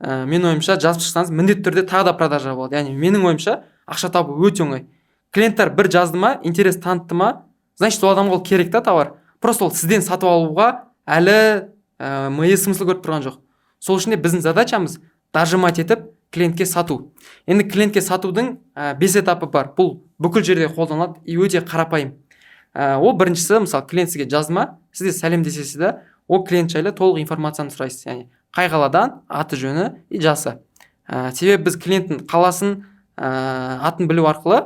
Менің ойымша, жазып шықсаңыз, міндетті түрде тағы да продажа болады. Яғни менің ойымша, ақша табу өте оңай. Клиенттер бір жазды ма, интерес танытты ма, значит, ол адамға ол керек та товар. Просто ол сізден сатып алуға әлі миы смысл көріп тұрған жоқ. Сол үшін де біздің задачамыз дожимать етіп, клиентке сату. Енді клиентке сатудың бес этапы бар. Бұл бүкіл жерде қолданылады и өте қарапайым. Ол біріншісі, мысалы, клиент сізге жазды ма, сіз де сәлемдесесіз да, ол клиент жайлы толық информацияны сұрайсыз, яғни қай қаладан, аты жөні и жасы. Себебі біз клиенттің қаласын, атын білу арқылы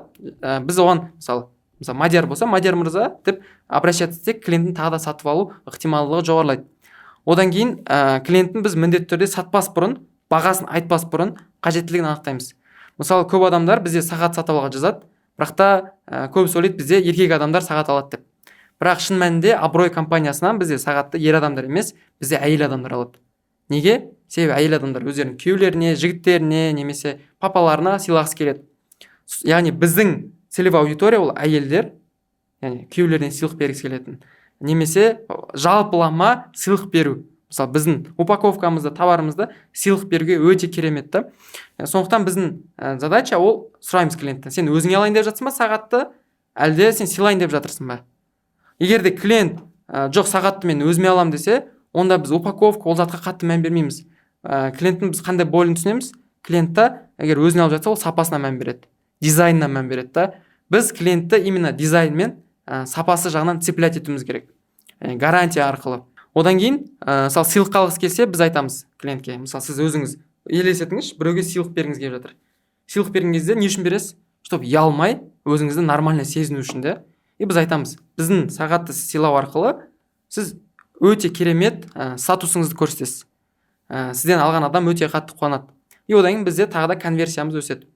біз оған, мысалы, Мадияр болса, «Мадияр мырза» деп обращаться етсек, клиенттің тағы да сатып алу ықтималдығы жоғарылайды. Одан кейін клиенттің біз міндетті түрде сатпас бұрын, бағасын айтпас бұрын қажеттілігін анықтаймыз. Мысалы, көп адамдар бізде сағат сатып алуға жазады, бірақ та көбісі ойлайды, бізде еркек адамдар сағат алады деп. Бірақ шын мәнінде Абырой компаниясынан бізде сағатты ер адамдар емес, бізде әйел адамдар алады. Неге? Себебі әйел адамдар өздерінің күйеулеріне, жігіттеріне немесе папаларына сыйлағысы келеді. Яғни біздің целевая аудитория ол әйелдер, яғни күйеулеріне сыйлық бергісі келетін немесе жалпылама сыйлық беру. Мысалы, біздің упаковкамызды, товарымызды сыйлық беруге өте керемет та. Сондықтан біздің задача ол сұраймыз клиенттен: «Сен өзіңе алайын деп жатсың ба сағатты, әлде сен сыйлайын деп жатырсың ба?» Егер де клиент «жоқ, сағатты мен өзіме аламын» десе, онда біз упаковка, ол затқа қатты мән бермейміз. Клиенттің біз қандай болін түсінеміз? Клиентта егер өзіне алып жатса, ол сапасына мән береді, дизайнына мән береді да. Біз клиентті именно дизайнмен, сапасы жағынан цеплять етуіміз керек, гарантия арқылы. Одан кейін мысалы, сыйлыққа алғысы келсе, біз айтамыз клиентке. Мысалы, сіз өзіңіз елестетіңізші, біреуге сыйлық бергіңіз келіп жатыр. Сыйлық берген кезде не үшін бересіз? Чтобы ұялмай, өзіңізді нормально сезіну үшін де. И біз айтамыз: біздің сағатты сыйлау арқылы сіз өте керемет статусыңызды көрсетесіз, сізден алған адам өте қатты қуанады. И одан кейін бізде тағы да конверсиямыз өседі.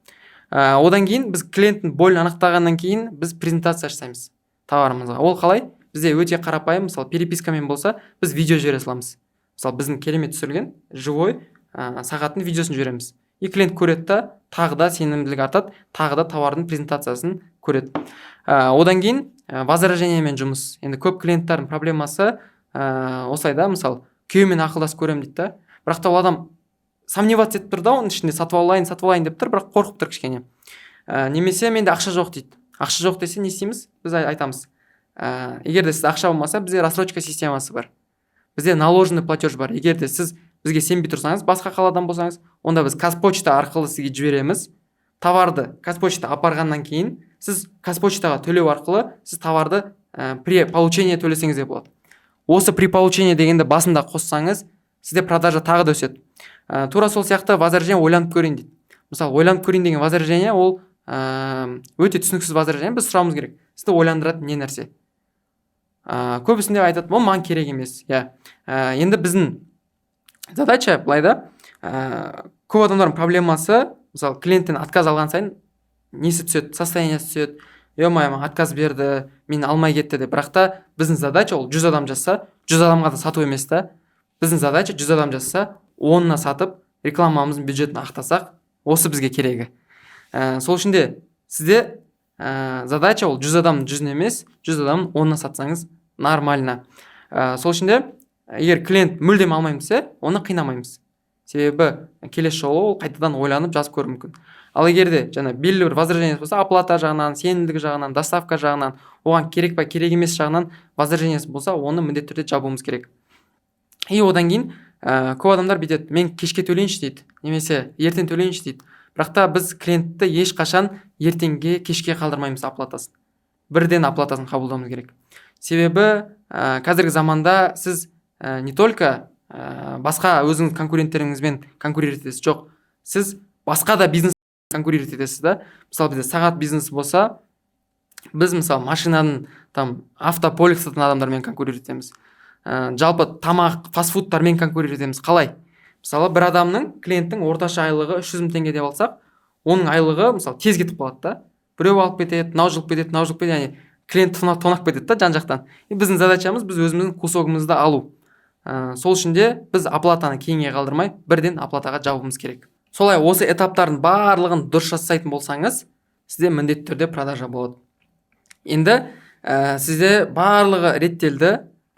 Одан кейін біз клиенттің болін анықтағаннан кейін біз презентация жасаймыз товарымызға. Ол қалай? Бізде өте қарапайым. Мысалы, перепискамен болса, біз видео жібере саламыз. Мысалы, біздің керемет түсірілген живой сағаттың видеосын жібереміз и клиент көреді да, тағы да сенімділік артады, тағы да товардың презентациясын көреді. Одан кейін возражениемен жұмыс. Енді көп клиенттардың проблемасы осылай да. Мысалы, «күйеуіммен ақылдасып көремін» дейді да, бірақ та ол адам сомневаться етіп тұр да, оның ішінде сатып алайын, сатып алайын деп тұр, бірақ қорқып тұр кішкене. Немесе «менде ақша жоқ» дейді. Ақша жоқ десе, не істейміз? Біз айтамыз: егер де сізде ақша болмаса, бізде рассрочка системасы бар, бізде наложенный платеж бар. Егер де сіз бізге сенбей тұрсаңыз, басқа қаладан болсаңыз, онда біз Қазпочта арқылы сізге жібереміз товарды. Қазпочта апарғаннан кейін сіз Қазпочтаға төлеу арқылы сіз товарды при получении төлесеңіз де болады. Осы «при получении» дегенді басында қоссаңыз, сізде продажа тағы да өседі. Тура сол сияқты возражение «ойланып көрейін» дейді. Мысалы, «ойланып көрейін» деген возражение ол өте түсініксіз возражение. Біз сұрауымыз керек: сізді ойландыратын не нәрсе? Көбісінде айтады: «Ол маған керек емес», иә. Енді біздің задача былай да. Көп адамдардың проблемасы Мысалы, клиенттен отказ алған сайын несі түседі, состояние сі түседі: «Е мое, отказ берді, мені алмай кетті», — деп. Бірақ та біздің задача ол 100 адам жазса, 100 адамға да сату емес та. Біздің задача 100 адам жазса, 10-ына сатып, рекламамыздың бюджетін ақтасақ, осы бізге керегі. Сол үшін де сізде задача ол 100 адамның 100-іне емес, 100 адамның 10-ына сатсаңыз, нормально. Сол үшін де егер клиент мүлдем алмаймын десе, оны қинамаймыз, себебі келесі жолы ол қайтадан ойланып жазып көруі мүмкін. Ал егер де жаңа белгілі бір возражение болса, оплата жағынан, сенімділігі жағынан, доставка жағынан, оған керек па, керек емес жағынан возражение сі болса, оны міндетті түрде жабуымыз керек. И одан кейін көп адамдар бүйтеді: «Мен кешке төлейінші», — дейді немесе «Ертең төлейінші», — дейді. Бірақ та біз клиентті ешқашан ертеңге, кешке қалдырмаймыз оплата сын, бірден оплата сын қабылдауымыз керек. Себебі қазіргі заманда сіз не только басқа өзіңіз конкуренттеріңізбен конкурировать етесіз, жоқ, сіз басқа да бизнес конкурировать етесіз да. Мысалы, бізде сағат бизнесі болса, біз, мысалы, машинаның, там, автополик сататын адамдармен конкурировать етеміз, жалпы тамақ, фастфудтармен конкурировать етеміз. Қалай? Мысалы, бір адамның, клиенттің орташа айлығы 300 000 теңге деп алсақ, оның айлығы, мысалы, тез кетіп қалады да. Біреу алып кетеді, мынау жұлып кетеді, мынау жұлып кетеді, яғни клиент тонап кетеді да жан жақтан. И біздің задача мыз — біз өзіміздің кусог ымызды алу. Сол үшін де біз оплата ны кейінге қалдырмай, бірден оплата ға жабуымыз керек. Солай, осы этаптардың барлығын дұрыс жасайтын болсаңыз, сізде міндетті түрде продажа болады. Енді сізде барлығы реттелді,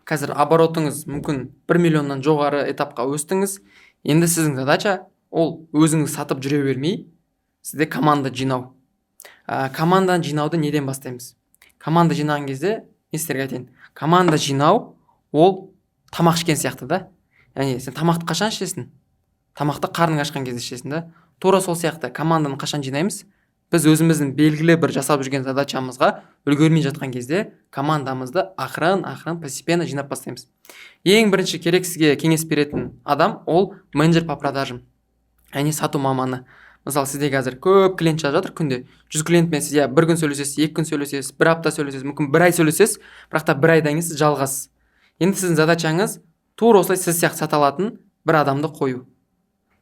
қазір оборотыңыз мүмкін 1 миллионнан жоғары этапқа өстіңіз. Енді сіздің задача ол өзіңіз сатып жүре бермей, сізде команда жинау. Команданы жинауды неден бастаймыз? Команда жинаған кезде мен сіздерге айтайын: команда жинау ол тамақ ішкен сияқты да. Яғни сен тамақты қашан ішесің? Тамақты қарның ашқан кезде ішесің да. Тура сол сияқты команданы қашан жинаймыз? Біз өзіміздің белгілі бір жасап жүрген задача мызға үлгермей жатқан кезде командамызды ақырын ақырын, постепенно жинап бастаймыз. Ең бірінші керек, сізге кеңес беретін адам ол менеджер по продажам, яғни сату маманы. Мысалы, сізде қазір көп клиент жазып жатыр, күнде 100 клиентпен сіз, иә, бір күн сөйлесесіз, 2 күн сөйлесесіз, бір апта сөйлесесіз, мүмкін, бір ай сөйлесесіз, бірақ та бір айдан кейін сіз жалғасыз. Енді сіздің задача ңыз тура осылай сіз сияқты сата алатын бір адамды қою.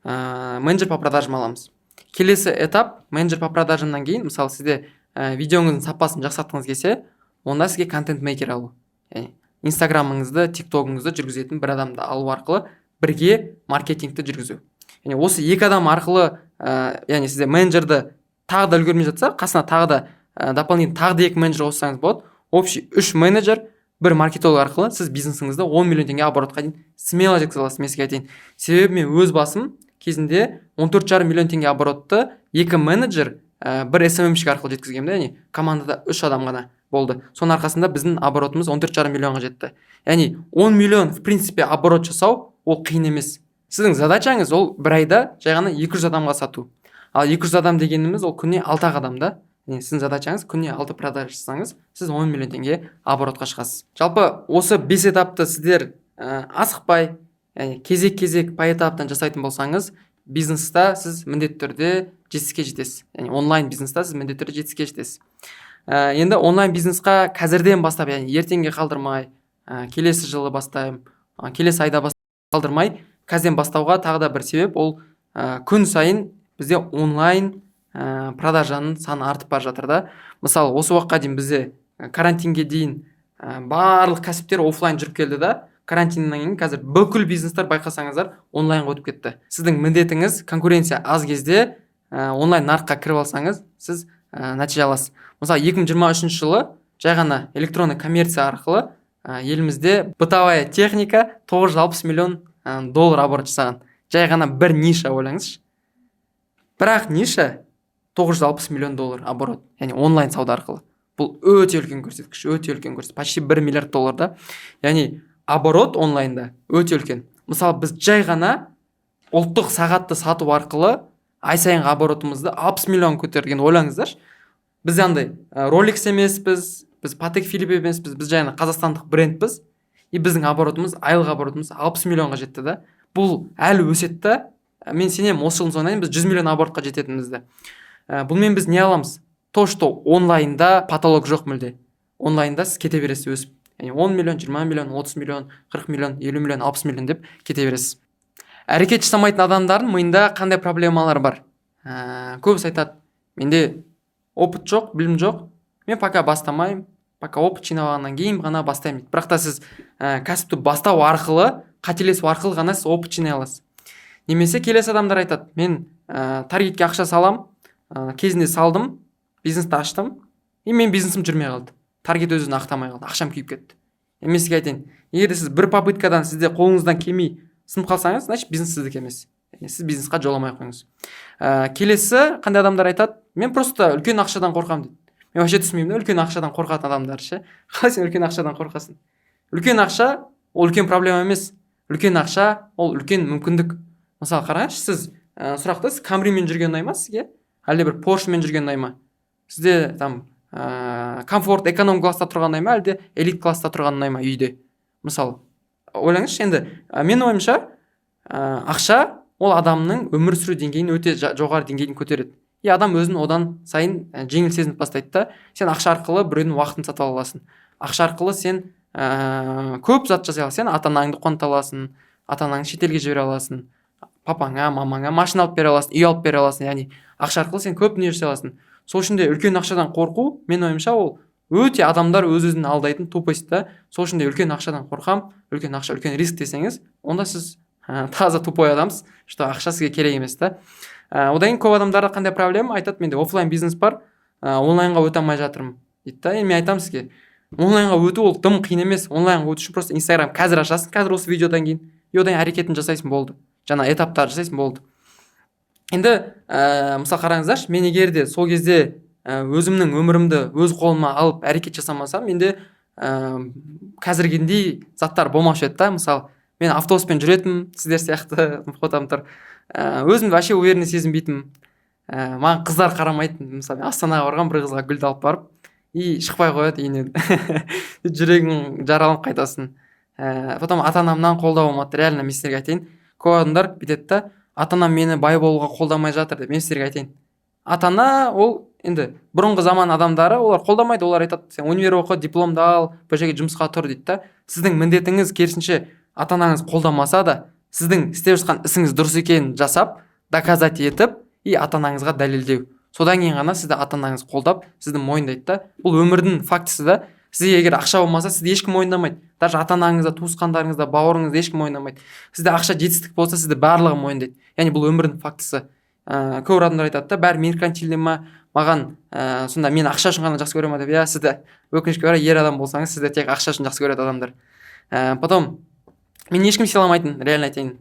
Менеджер по продажам аламыз. Келесі этап менеджер по продажам нан кейін, мысалы, сізде видеоңыздың сапасын жақсартқыңыз келсе, онда сізге контент мейкер алу, яғни Инстаграмыңызды, Тиктогыңызды жүргізетін бір адамды алу арқылы бірге маркетингті жүргізу. Яғни осы екі адам арқылы, яғни сізде менеджерді тағы да үлгермей жатса, қасына тағы да дополнительно тағы да екі менеджер қоссаңыз болады. Общий үш менеджер, бір маркетолог арқылы сіз бизнесіңізді 10 миллион теңге оборот қа дейін смело жеткізе аласыз. Мен сізге айтайын, себебі мен өз басым кезінде 14,5 миллион теңге оборот ты екі менеджер, бір СММщик арқылы жеткізгенмін да. Яғни командада үш адам ғана болды, соның арқасында біздің оборот ымыз 14,5 миллионға жетті. Яғни 10 миллион, в принципе, оборот жасау ол қиын емес. Сіздің задача ңыз ол бір айда жай ғана 200 адамға сату. Ал 200 адам дегеніміз ол күніне алты ақ адам да. Яғни сіздің задача ңыз күніне алты продажа жасасаңыз, сіз 10 миллион теңге оборот қа шығасыз. Жалпы, осы бес этапты сіздер асықпай, яғни кезек кезек поэтапно жасайтын болсаңыз, бизнеста сіз міндетті түрде жетістікке жетесіз, яғни онлайн бизнеста сіз міндетті түрде жетістікке жетесіз. Енді онлайн бизнесқа қазірден бастап, яғни ертеңге қалдырмай, келесі жылы бастаймын, келесі айда қалдырмай, қазірден бастауға тағы да бір себеп ол күн сайын бізде онлайн продажа ның саны артып бара жатыр да. Мысалы, осы уақытқа дейін бізде, карантинге дейін, барлық кәсіптер офлайн жүріп келді да. Карантиннен кейін қазір бүкіл бизнестер, байқасаңыздар, онлайнға өтіп кетті. Сіздің міндетіңіз конкуренция аз кезде онлайн нарыққа кіріп алсаңыз, сіз нәтиже аласыз. Мысалы, 2023 жылы жай ғана электронный коммерция арқылы елімізде бытовая техника 960 миллион доллар оборот жасаған. Жай ғана бір ниша, ойлаңызшы, бірақ ниша 960 миллион доллар оборот, яғни онлайн сауда арқылы. Бұл өте үлкен көрсеткіш, өте үлкен көрсеткіш, почти 1 миллиард доллар да. Яғни оборот онлайнда өте үлкен. Мысалы, біз жай ғана ұлттық сағатты сату арқылы ай сайынғы оборот ымызды 60 миллион көтерген, ойлаңыздаршы. Біз андай Rolex емеспіз, біз Патек Филипп емеспіз, біз жай ғана қазақстандық брендпіз. И біздің оборот ымыз, айлық оборот ымыз 60 миллионға жетті да. Бұл әлі өседі да. Мен сенемін, осы жылдың соңына дейін біз 100 миллион оборот қа жететінімізді. Бұнымен біз не аламыз? То что онлайнда потолок жоқ мүлде, онлайнда сіз кете бересіз өсіп, яғни 10 миллион, 20 миллион, 30 миллион, 40 миллион, 50 миллион, 60 миллион деп кете бересіз. Әрекет жасамайтын адамдардың миында қандай проблемалар бар? Көбісі айтады: «Менде опыт жоқ, білім жоқ, мен пока бастамаймын, пока опыт жинап алғаннан кейін ғана бастаймын», – дейді. Бірақ та сіз кәсіпті бастау арқылы, қателесу арқылы ғана сіз опыт жинай аласыз. Немесе келесі адамдар айтады: «Мен таргетке ақша салам, кезінде салдым, бизнесті аштым, и мен бизнесім жүрмей қалды, таргет өз өзін ақтамай қалды, ақшам күйіп кетті». Мен сізге айтайын: егер де сіз бір попыткадан сізде қолыңыздан келмей сынып қалсаңыз, значит, бизнес сіздікі емес, яғни сіз бизнесқа жоламай ақ қойыңыз. Келесі қандай адамдар айтады? «Мен просто үлкен ақшадан қорқамын», – дейді. Мен вообще түсінбеймін да үлкен ақшадан қорқатын адамдарды ше. Қалай сен үлкен ақшадан қорқасың? Үлкен ақша ол үлкен проблема емес, үлкен ақша ол үлкен мүмкіндік. Мысалы, қараңызшы, сіз сұрақты: сіз Камримен жүрген ұнай ма сізге, әлде бір Поршемен жүрген ұнай ма? Сізде там комфорт, эконом класста тұрған ұнай ма, әлде элит класста тұрған ұнай ма үйде? Мысалы, ойлаңызшы енді. Менің ойымша, ақша ол адамның өмір сүру деңгейін өте жоғары деңгейін көтереді, и адам өзін одан сайын жеңіл сезініп бастайды да. Сен ақша арқылы біреудің уақытын сатып ала аласың, ақша арқылы сен көп зат жасай аласың. Сен ата анаңды қуанта аласың, ата анаңды шетелге жібере аласың, папаңа, мамаңа машина алып бере аласың, үй алып бере аласың. Яғни ақша арқылы сен көп дүние жасай аласың. Сол үшін де үлкен ақшадан қорқу, менің ойымша, ол өте адамдар өз өзін алдайтын тупость та. Сол үшін де «үлкен ақшадан қорқам, үлкен ақша үлкен риск» десеңіз, онда сіз таза тупой адамсыз, что ақша сізге керек емес та. Одан кейін көп адамдарда қандай проблема айтады? «Менде оффлайн бизнес бар, онлайнға өте алмай жатырмын», – дейді да. Енді мен айтамын сізге: онлайнға өту ол дым қиын емес. Онлайнға өту үшін просто Инстаграм қазір ашасың, қазір осы видеодан кейін, и одан кейін әрекетін жасайсың, болды, жаңа этаптарды жасайсың, болды. Енді мысалы, қараңыздаршы, мен егер де сол кезде өзімнің өмірімді өз қолыма алып, әрекет жасамасам, менде қазіргіндей заттар болмаушы еді да. Мысалы, мен автобуспен жүретінмін сіздер сияқты, фотом тұр. Өзімді вообще уверенный сезінбейтінмін, маған қыздар қарамайтын. Мысалы, мен Астанаға барғанмын, бір қызға гүлді алып барып, и шықпай қояды үйінен, жүрегің жараланып қайтасың. Потом ата анамнан қолдау болмады. Реально, мен сіздерге айтайын, көп адамдар бүйтеді да: «Ата анам мені бай болуға қолдамай жатыр», – деп. Мен сіздерге айтайын, ата ана ол енді бұрынғы заман адамдары, олар қолдамайды. Олар айтады: «Сен универ оқы, дипломды ал, бір жерге жұмысқа тұр», – дейді да. Сіздің міндетіңіз керісінше, ата анаңыз қолдамаса да, сіздің істеп жатқан ісіңіз дұрыс екенін жасап, доказать етіп и ата анаңызға дәлелдеу. Содан кейін ғана сізді ата анаңыз қолдап, сізді мойындайды да. Бұл өмірдің фактісі да. Сізге егер ақша болмаса, сізді ешкім мойындамайды, даже ата анаңыз да, туысқандарыңыз да, бауырыңыз да, ешкім мойындамайды. Сізде ақша, жетістік болса, сізді барлығы мойындайды. Яғни бұл өмірдің фактісі. Көп адамдар айтады да: «Бәрі меркантильный ма, маған сонда мені ақша үшін ғана жақсы көре ма?» – деп. Иә, сізді, өкінішке орай, ер адам болсаңыз, сізді тек ақша үшін жақсы көреді адамдар. Потом мені ешкім сыйламайтын, реально айтайын.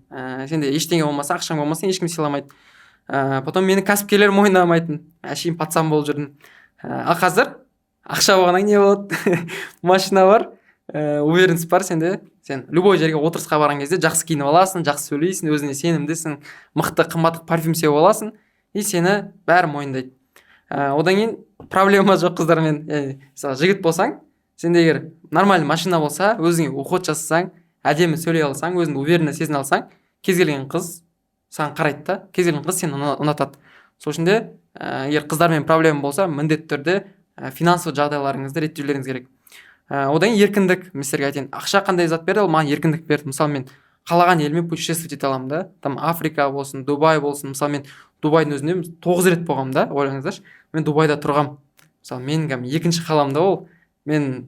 Сенде ештеңе болмаса, ақшаң болмаса, ешкім сыйламайды. Потом мені кәсіпкерлер мойындамайтын, әшейін пацан болып жүрдім. Ал қазір ақша болғаннан кейін не болады? Машина бар, уверенность бар сенде. Сен любой жерге отырысқа барған кезде жақсы киініп аласың, жақсы сөйлейсің, өзіңе сенімдісің, мықты қымбат парфюм сеуіп аласың, и сені бәрі мойындайды. Одан кейін проблема жоқ қыздармен. Яғни мысалы, жігіт болсаң, сенде егер нормальный машина болса, өзіңе уход жасасаң, әдемі сөйлей алсаң, өзіңді уверенно сезіне алсаң, кез келген қыз саған қарайды да, кез келген қыз сені ұнатады. Сол үшін де егер қыздармен проблема болса, міндетті түрде финансовый жағдайларыңызды реттеулеріңіз керек. Одан кейін еркіндік. Мен сіздерге айтайын, ақша қандай зат берді? Ол маған еркіндік берді. Мысалы, мен қалаған еліме путешествовать ете аламын да, там Африка болсын, Дубай болсын. Мысалы, мен Дубайдың өзінде 9 рет болғанмын да. Ойлаңыздаршы, мен Дубайда тұрғанмын. Мысалы, менің кәдімгі екінші қалам да ол. Мен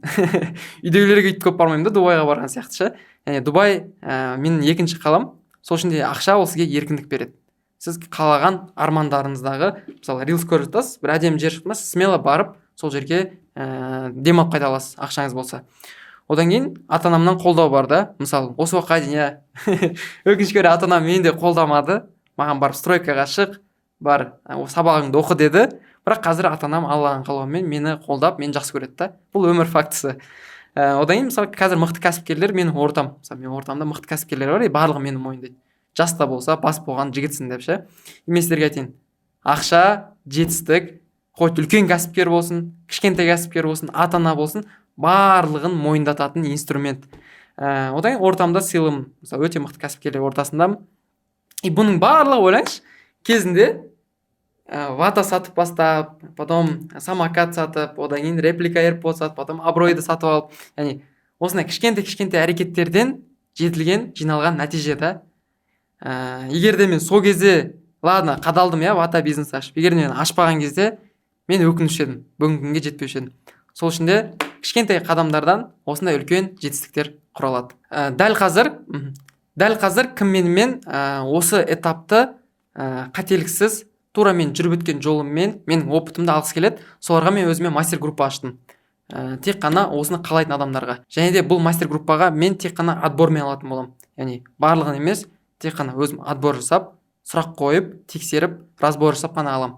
үйдегілерге өйтіп көп бармаймын да, Дубайға барған сияқты ше. Яғни Дубай менің екінші қалам. Сол үшін де ақша ол сізге еркіндік береді. Сіз қалаған армандарыңыздағы, мысалы, рилс көріп жатасыз, бір әдемі жер шықты ма, сіз смело барып, сол жерге демалып қайта аласыз ақшаңыз болса. Одан кейін ата анамнан қолдау бар да. Мысалы, осы уақытқа дейін, иә, өкінішке орай, ата анам мені де қолдамады. Маған «Барып стройкаға шық, бар, сабағыңды оқы» деді. Бірақ қазір ата анам Алланың қалауымен мені қолдап, мені жақсы көреді да. Бұл өмір фактісі. Одан кейін, мысалы, қазір мықты кәсіпкерлер менің ортам. Мысалы, менің ортамда мықты кәсіпкерлер бар, и барлығы мені мойындайды: «Жас та болса, бас болған жігітсің», – деп ше. И мен сіздерге айтайын: ақша, жетістік, хоть үлкен кәсіпкер болсын, кішкентай кәсіпкер болсын, ата ана болсын, барлығын мойындататын инструмент. Одан кейін ортамда сыйлымын, мысалы, өте мықты кәсіпкерлер ортасындамын. И бұның барлығы, ойлаңызшы, кезінде вата сатып бастап, потом самокат сатып, одан кейін реплика AirPods сатып, потом абыройды сатып алып, яғни осындай кішкентай кішкентай әрекеттерден жетілген, жиналған нәтиже да. Егер де мен сол кезде Ладно, қадалдым, иә, вата бизнес ашып. Егер мен ашпаған кезде, мен өкінуші едім, бүгінгі күнге жетпеуші едім. Сол үшін де кішкентай қадамдардан осындай үлкен жетістіктер құралады. Дәл қазір кім менімен осы этапты қателіксіз, тура мен жүріп өткен жолыммен, менің опытымды алғысы келеді, соларға мен өзіме мастер группа аштым, тек қана осыны қалайтын адамдарға. Және де бұл мастер группаға мен тек қана отбормен алатын боламын, яғни барлығын емес, тек қана өзім отбор жасап, сұрақ қойып, тексеріп, разбор жасап қана аламын.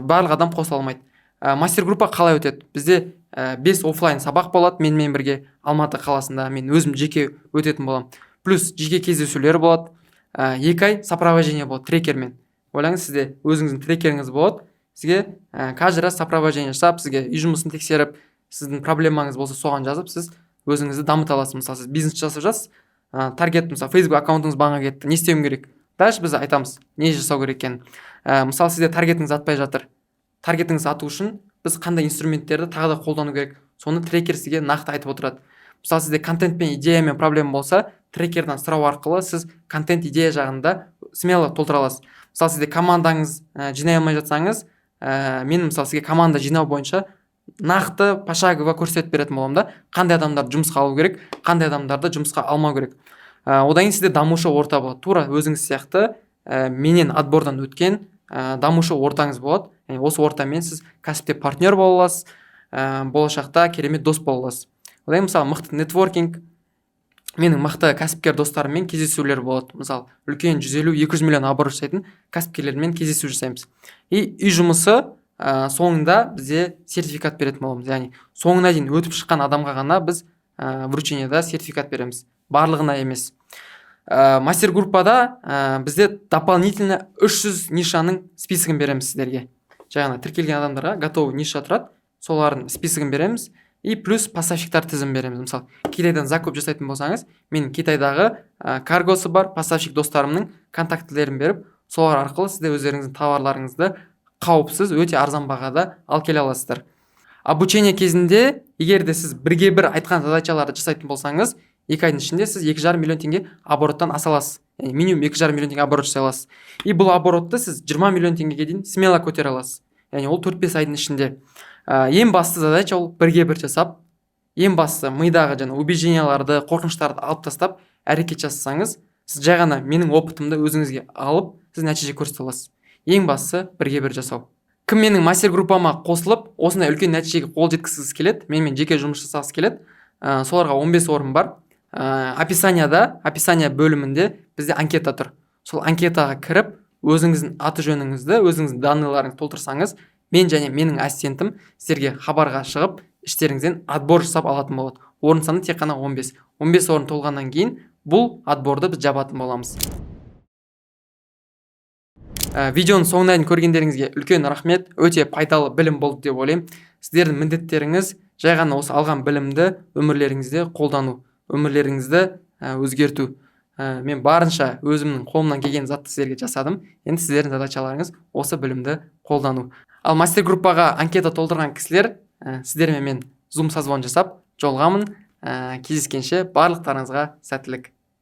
Барлық адам қосыла алмайды. Мастер группа қалай өтеді? Бізде 5 офлайн сабақ болады менімен бірге Алматы қаласында, мен өзім жеке өтетін боламын, плюс жеке кездесулер болады. 2 ай сопровождение болады трекермен. Ойлаңыз, сізде өзіңіздің трекеріңіз болады, сізге каждый раз сопровождение жасап, сізге үй жұмысын тексеріп, сіздің проблемаңыз болса, соған жазып, сіз өзіңізді дамыта аласыз. Мысалы, сіз бизнес жасап жатсыз, таргет, мысалы, Facebook аккаунтыңыз банға кетті, не істеуім керек? Дальше біз айтамыз не жасау керек екенін. Мысалы, сізде таргетіңіз атпай жатыр, таргетіңіз ату үшін біз қандай инструменттерді тағы да қолдану керек, соны трекер сізге нақты айтып отырады. Мысалы, сізде контент пен идеямен проблема болса, трекерден сұрау арқылы сіз контент, идея жағында смело толтыра аласыз. Мысалы, сізде командаңыз жинай алмай жатсаңыз, мен, мысалы, сізге команда жинау бойынша нақты пошагово көрсетіп беретін боламын да, қандай адамдарды жұмысқа алу керек, қандай адамдарды жұмысқа алмау керек. Одан кейін сізде дамушы орта болады, тура өзіңіз сияқты менен отбордан өткен дамушы ортаңыз болады. Яғни осы ортамен сіз кәсіпте партнер бола аласыз, болашақта керемет дос бола аласыз. Одан кейін, мысалы, мықты нетворкинг, менің мықты кәсіпкер достарыммен кездесулер болады. Мысалы, үлкен 150-200 миллион оборот жасайтын кәсіпкерлермен кездесу жасаймыз. И үй жұмысы соңында бізде сертификат беретін боламыз, яғни соңына дейін өтіп шыққан адамға ғана біз вручениеда сертификат береміз, барлығына емес. Мастер группада бізде дополнительно 300 нишаның списогін береміз сіздерге. Жаңа тіркелген адамдарға готовый ниша тұрады, солардың списогін береміз и плюс поставщиктар тізімін береміз. Мысалы, Китайдан закуп жасайтын болсаңыз, мен Китайдағы каргосы бар поставщик достарымның контактілерін беріп, солар арқылы сіздер өздеріңіздің товарларыңызды қауіпсіз, өте арзан бағада алып келе аласыздар. Обучение кезінде егер де сіз бірге бір айтқан задачаларды жасайтын болсаңыз, 2 айдың ішінде сіз 2,5 миллион теңге обороттан аса аласыз, яғни минимум 2,5 миллион теңге оборот жасай аласыз. И бұл оборотты сіз 20 миллион теңгеге дейін смело көтере аласыз, яғни ол 4-5 айдың ішінде. Ең басты задача ол бірге бір жасап, ең бастысы мидағы жаңа убежденияларды, қорқыныштарды алып тастап, әрекет жасасаңыз, сіз жай ғана менің опытымды өзіңізге алып, сіз нәтиже көрсете аласыз. Ең бастысы бірге бір жасау. Кім менің мастер группама қосылып, осындай үлкен нәтижеге қол жеткізгісі келеді, менімен жеке жұмыс жасағысы келеді, соларға 15 орын бар. Описанияда, описание бөлімінде бізде анкета тұр. Сол анкетаға кіріп, өзіңіздің аты жөніңізді, өзіңіздің данныйларыңызды толтырсаңыз, мен және менің ассистентім сіздерге хабарға шығып, іштеріңізден отбор жасап алатын болады. Орын саны тек қана 15. 15 орын толғаннан кейін бұл отборды біз жабатын боламыз. Видеоның соңына дейін көргендеріңізге үлкен рахмет. Өте пайдалы білім болды деп ойлаймын. Сіздердің міндеттеріңіз жай ғана осы алған білімді өмірлеріңізде қолдану, өмірлеріңізді өзгерту. Мен барынша өзімнің қолымнан келген затты сіздерге жасадым. Енді сіздердің задачаларыңыз осы білімді қолдану. Ал мастер группаға анкета толтырған кісілер, сіздермен мен зум созвон жасап жолығамын. Кездескенше барлықтарыңызға сәттілік!